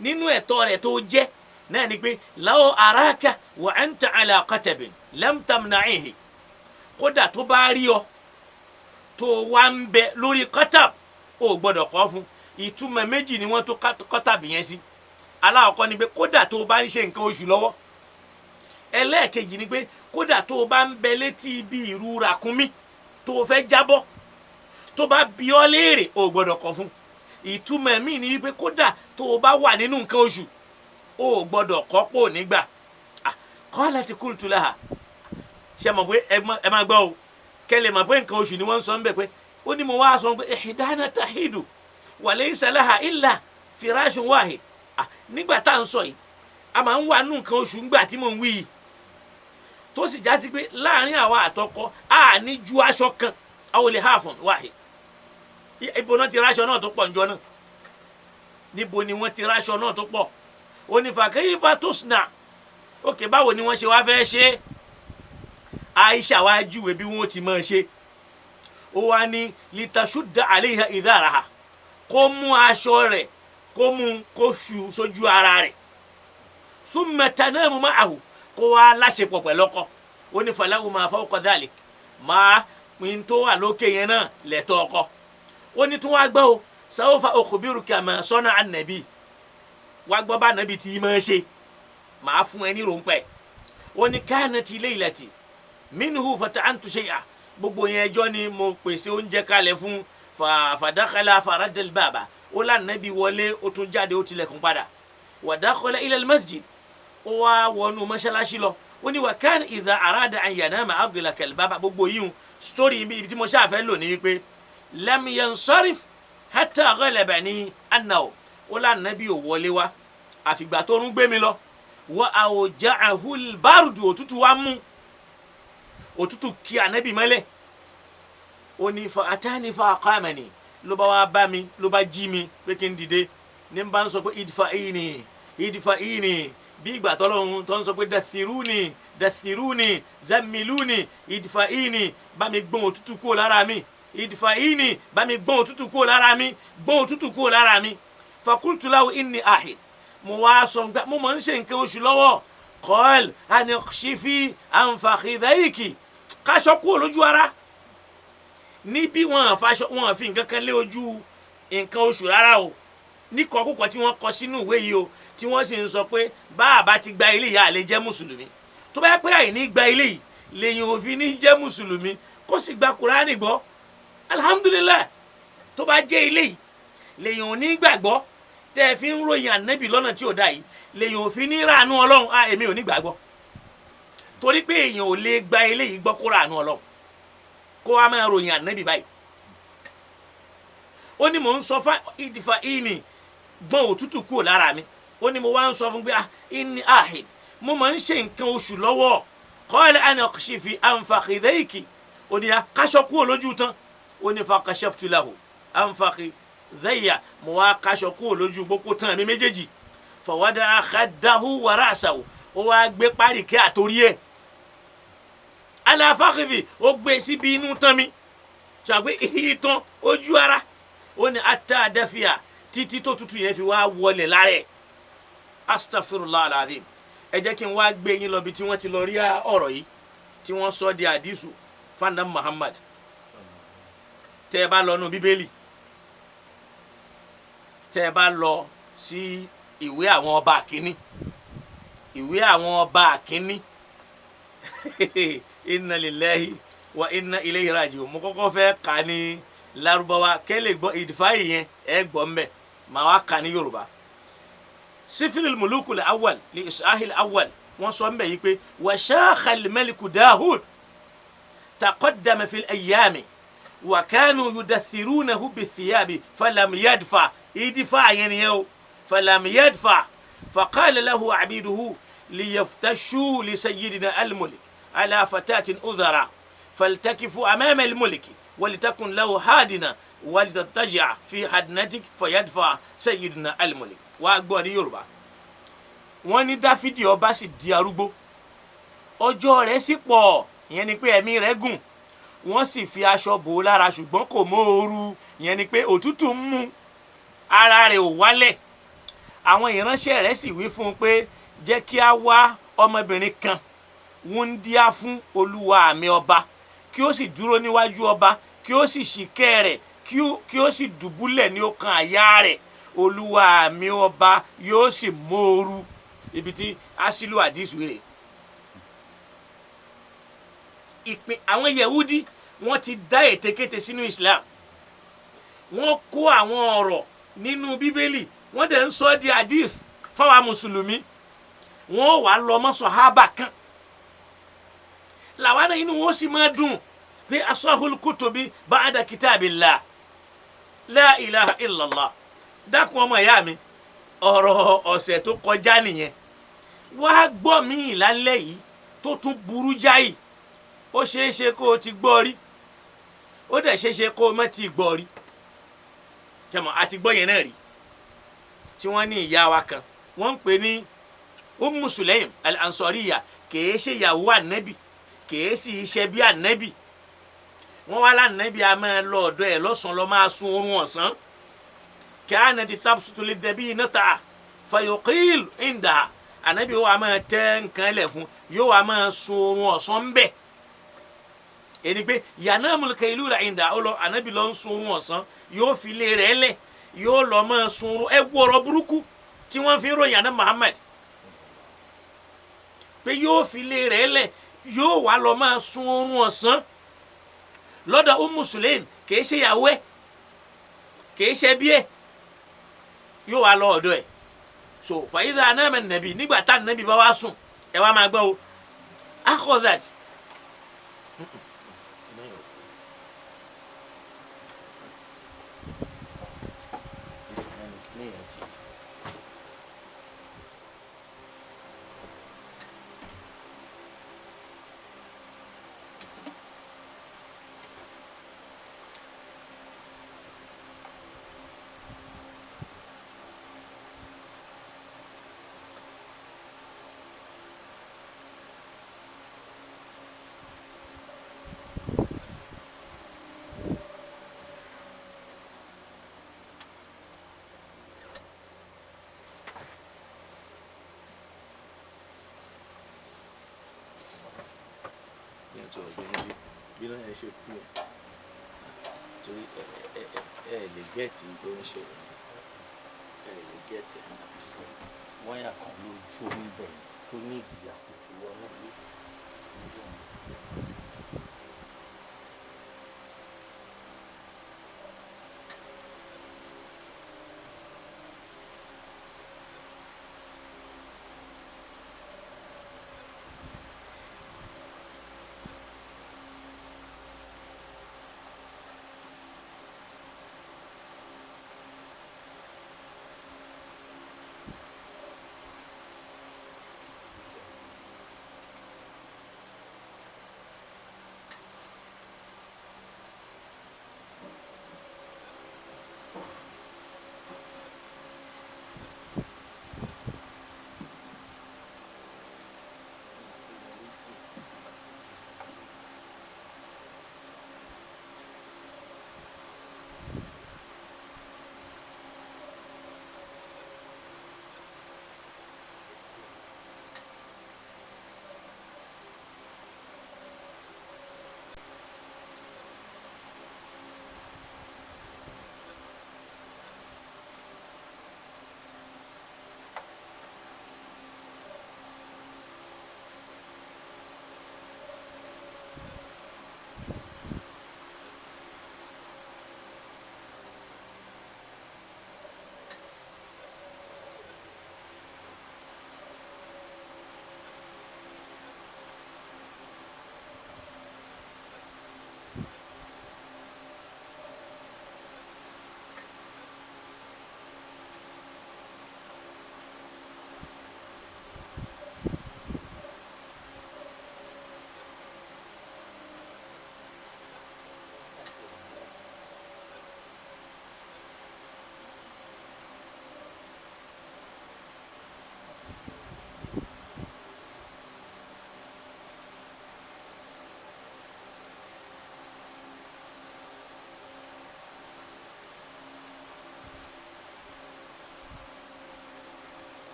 nínú ẹ̀tọ́ rẹ̀ tó jẹ́ náà ni pé law araka wa anta ala qatabin lam tamna'ihi, kódà tó bá rí ọ tó wá ń bẹ lórí qatab, ó gbọ́dọ̀ kọ́ fún. Ìtumọ̀ méjì ni wọ́n tó qatab yẹn sí. Aláwọ̀kọ́ ni pé kódà tó bá ń ṣe nǹkan oṣù lọ́wọ́. Ẹlẹ́ẹ̀kejì ni pé kódà tó bá ń bẹ létí ibi ìrú ràkúnmí tó fẹ́ jábọ́, tó bá bi ọ́ léèrè, ó gbọ́dọ̀ kọ̀ fún. Ìtumọ̀ míì ni wípé kódà tó o bá wà nínú nǹkan oṣù, ó gbọ́dọ̀ kọ́ pò nígbà. Qalat qultu laha, ṣe mọ̀ pé ẹ máa gbọ́ o, kẹ́lẹ̀ mọ̀ pé nǹkan oṣù ni wọ́n ń sọ ń bẹ̀, pé ó ní mo wá sọ pé ihdana tahidu wa laysa laha illa firashun wahid. Nígbà tá à ń sọ yìí, a máa ń wà nínú nǹkan oṣù ńgbà tí mò ń wí yìí, tó sì já sí pé láàrin àwa àtọkọ, a ní ju aṣọ kan, aw lihafun wahid. Ibo náà ti ráṣọ náà tó pọ̀ njọ náà? Níbo ni wọ́n ti ráṣọ náà tó pọ̀? Ó ní fa kayfa tusna, òkè, báwo ni wọ́n ṣe wá fẹ́ ṣe é? Aisha wá júwe bí wọ́n ti máa ṣe. Ó wá ní litashudda alayha idharaha, kó mú aṣọ rẹ̀, kó mú kó ṣu sójú ara rẹ̀, thumma tanamu ma'ahu, kó wá láṣepọ̀ pẹ̀lú ọkọ. Ó ní falahu ma fawqa dhalik, máa pin tó wà lókè yẹn náà lẹ́tọ̀ ọkọ. Ó ní tún wá gbọ́ o, sawfa ukhbiruka ma sana'a an-nabi, wá gbọ́ bá nàbì tí máa ṣe, màá fún ẹ ní ròǹpẹ́. Ó ní kanat laylati minhu fata'antu shay'a, gbogbo yẹn ẹjọ́ ni mo pèsè oúnjẹ kalẹ̀ fún. Fadakhala faradal baba, ó lànàbí wọlé, ó tún jáde, ó tilẹ̀kùn padà. Wa dakhala ila al-masjid, ó wá wọnú mọ́ṣáláṣí lọ. Ó ní wa kana idha arada an yanama aghlaqa al-baba. Gbogbo yìí story ibi tí mo ṣàfẹ́ lò ní wípé lam yansarif hatta ghalabani an-nawm, ó lànàbí ò wọlé wá àfìgbà tó ń gbé mi lọ. Wa awja'ahu al-bardu, òtútù wá mú, òtútù kí ànábì mọ́lẹ̀. Ó ní fa atani fa aqamani, ló bá wá bá mi, ló bá jí mi pé kí n dìde. Ní bá ń sọ pé idfa'ini idfa'ini, bí ìgbà tọ́lọ́hún tó ń sọ pé dathiruni dathiruni zammiluni, idfa'ini, bá mi gbọ́n òtútù kúrò lára mi, idfa'ini, bá mi gbọ́n òtútù kúrò lára mi, gbọ́n òtútù kúrò lára mi. Fakultu lahu inni ahid, mo wá sọ pé mo máa ń ṣe nǹkan oṣù lọ́wọ́. Qal anikshifi anfakhidhaiki, káṣọ kúrò lójú ara. Níbí wọn àfaṣọ, wọn fi nǹkan kan lé ojú nǹkan oṣù rárá o, ní kọkúkọ tí wọ́n kọ sínú ìwé yìí o, tí wọ́n sì ń sọ pé bá a bá ti gba ilé yìí a lè jẹ́ mùsùlùmí. Tó bá yẹ pé àìní gba ilé yìí lèyìn òfin ní jẹ́ mùsùlùmí, kó sì gba kúránì gbọ́, alhamdulilayi. Tó bá jẹ́ ilé yìí lèyìn ò ní gbàgbọ́ tẹ́ ẹ fi ń ròyìn ànábì lọ́nà tí ò dá yìí, lèyìn òfin ní ràánú ọlọ́run, á èmi ò ní gbàgbọ́, torí pé èèyàn ò lè gba ilé yìí gbọ́ kó ràánú ọlọ́run kó wá máa ròyìn ànábì báyìí. Ó ní mò ń sọ fún ìdìfà ìní gbọ́n òtútù kúrò lára mi. Ó ní mo wá ń sọ fún pé ah inni ahid, mo máa ń ṣe nǹkan oṣù lọ́wọ́. Qala ana kshifi anfakhidhaiki, ó ní kaṣọ kúrò lójú tán. Ó ní fakashaftu lahu anfakhidhayya, mo wá kaṣọ kúrò lójú gbogbo tán mi méjèèjì. Fawada'a khaddahu wa ra'sahu, ó wá gbé páríkẹ́ àtòrí ẹ̀ ala fakhidhi, ó gbé síbi inú tán mi, ṣàgbé ìtàn ojú ara. Ó ní ata dafiya, títí tó tutù yẹn fi wá wọlé lára ẹ̀. Astaghfirullah alazim. Ẹ jẹ́ kí n wá gbé yín lọ bí tí wọ́n ti lọ rí ọ̀rọ̀ yìí tí wọ́n sọ di àdìsù fanda Muhammad. Tẹ́ ẹ bá lọ nú Bíbélì, tẹ́ ẹ bá lọ sí ìwé àwọn ọba àkíní, ìwé àwọn ọba àkíní, inna lillahi wa inna ilayhi raji'un. Mo kọ́kọ́ fẹ́ kà ní Lárúbáwá kẹ́lẹ́ gbọ́ ìdífáyì yẹn, ẹ gbọ́ mbẹ́, màá wá kà ní Yorùbá. Sífìlì mùlùkù lè awal lè ìsáhìl awal, wọ́n sọ mbẹ́ yìí pé wàṣáàkà mẹ́lìkù Dahud taqaddama fil ayyami wa kanu yudathirunahu bithiyabi falam yadfa, ìdífà yẹn nìyẹn o, falam yadfa faqala lahu abiduhu liyaftashu li sayyidina al-mulk ala fatatin udhara faltakifu amama al-mulk ولتكن له هادنة ولتضطجع في حدنتك فيدفع سيدنا الملك. Wàá gbọ́ ní Yorùbá. Wọ́n ní Dáfídì ọba sì di arúgbó, ọjọ́ rẹ̀ sì pọ̀, ìyẹn ni pé ẹ̀mí rẹ̀ gùn. Wọ́n sì fi aṣọ bò ó lára ṣùgbọ́n kò mọ́ ooru, ìyẹn ni pé òtútù ń mú, ara rẹ̀ ò wálẹ̀. Àwọn ìránṣẹ́ rẹ̀ sì wí fún un pé jẹ́ kí a wá ọmọbìnrin kan wúńdíá fún olúwa mi ọba, kí ó sì dúró níwájú ọba, kí ó sì ṣìkẹ́ rẹ̀, kí ó sì dùbúlẹ̀ ní ọkàn àyà rẹ̀, olúwa mi ọba yóò sì mòoru. Ibi tí asilu àdìsù rè. Ìpín àwọn Yehudi wọ́n ti dá ètekéte sínú Islam, wọ́n kó àwọn ọ̀rọ̀ nínú Bíbélì, wọ́n dẹ̀ ń sọ di àdìs fáwọn mùsùlùmí. Wọ́n wà lọ mọ́ sọ̀hábà kan làwọn náà inú wọn sì máa dùn pé asahul kutubi ba'da kitabillah la ilaha illallah. Dákun ọmọ ìyá mi, ọ̀rọ̀ ọ̀sẹ̀ tó kọjá nìyẹn. Wá gbọ́ mi ìlálẹ́ yìí tó tún burú jáì. Ó ṣeé ṣe kó o ti gbọ́ rí, ó dẹ̀ ṣeé ṣe kó o má ti gbọ́ rí. Kẹmọ àti gbọ́ yẹn náà rí, tí wọ́n ní ìyá wa kan wọ́n ń pè ní Ummu Sulaim al-Ansariya, kèé ṣe ìyàwó ànábì, kèé sì ṣe bí ànábì. Wọ́n wá lánàbí a máa lọ ọ̀dọ̀ ẹ̀ lọ́sàn-án lọ máa sun oorun ọ̀sán. Kanat tabsutu lidabinata fayuqil inda, ànábì wa máa tẹ́ nǹkan lẹ̀ fún, yóò wá máa sun oorun ọ̀sán ń bẹ̀. Ẹni pé yanamul kailula inda, ó lọ ànábì lọ ń sun oorun ọ̀sán, yóò fi lé rẹ̀ lẹ̀, yóò lọ máa sun oorun. Ẹ wo ọ̀rọ̀ burúkú tí wọ́n fi ń ròyìn àná Muhammad, pé yóò fi lé rẹ̀ lẹ̀, yóò wá lọ máa sun oorun ọ̀sán lọ́dọ̀ Ummu Sulaim, kìí ṣe ìyàwó ẹ̀, kìí ṣe bí ẹ̀, yóò wá lọ ọ̀dọ̀ ẹ̀. So fàyídà anáàmì nàbì, nígbà tá nàbì bá wá sùn, ẹ wá máa gbọ́ o, akhadhat Nẹ́tíwọ̀kì yẹn ti bí náà yẹn ṣe kú yẹn torí ẹ ẹ ẹ ẹ lè get tó ń ṣe, ẹ lè get ẹ. Wáyà kan ló jó níbẹ̀ tó ní ìdí àti ìwọ náà ló.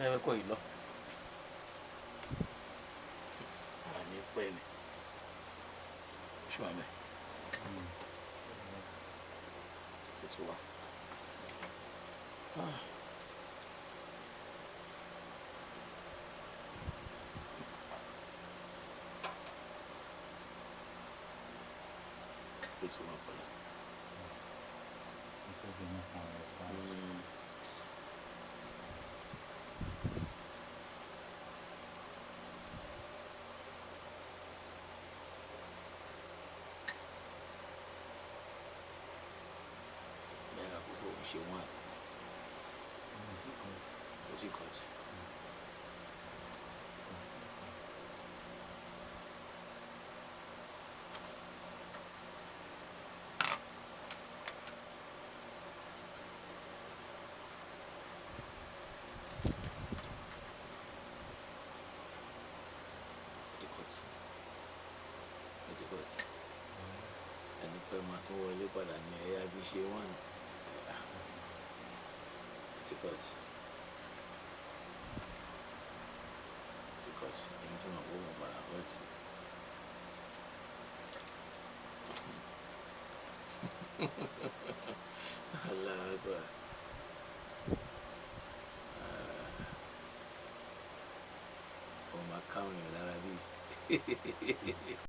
Ẹ kọ́ yìí lọ. Àní pẹ́ ni. Ṣé wàá mẹ́? Ó ti wá. Ó ti wá padà. Bẹ́ẹ̀ àkókò ń ṣe wọ́n. Ó ti cut. Ó ti cut. Ó ti cut. Ẹni pé máa tún wọlé padà ní ẹ̀yà bí ṣe wọ́n. Ó ti cut. Ó ti cut. Ẹni tí màá wọ́n mọ̀ padà cut. Allahu Akbar. Ọmọ akáwọn èèyàn lára bíi.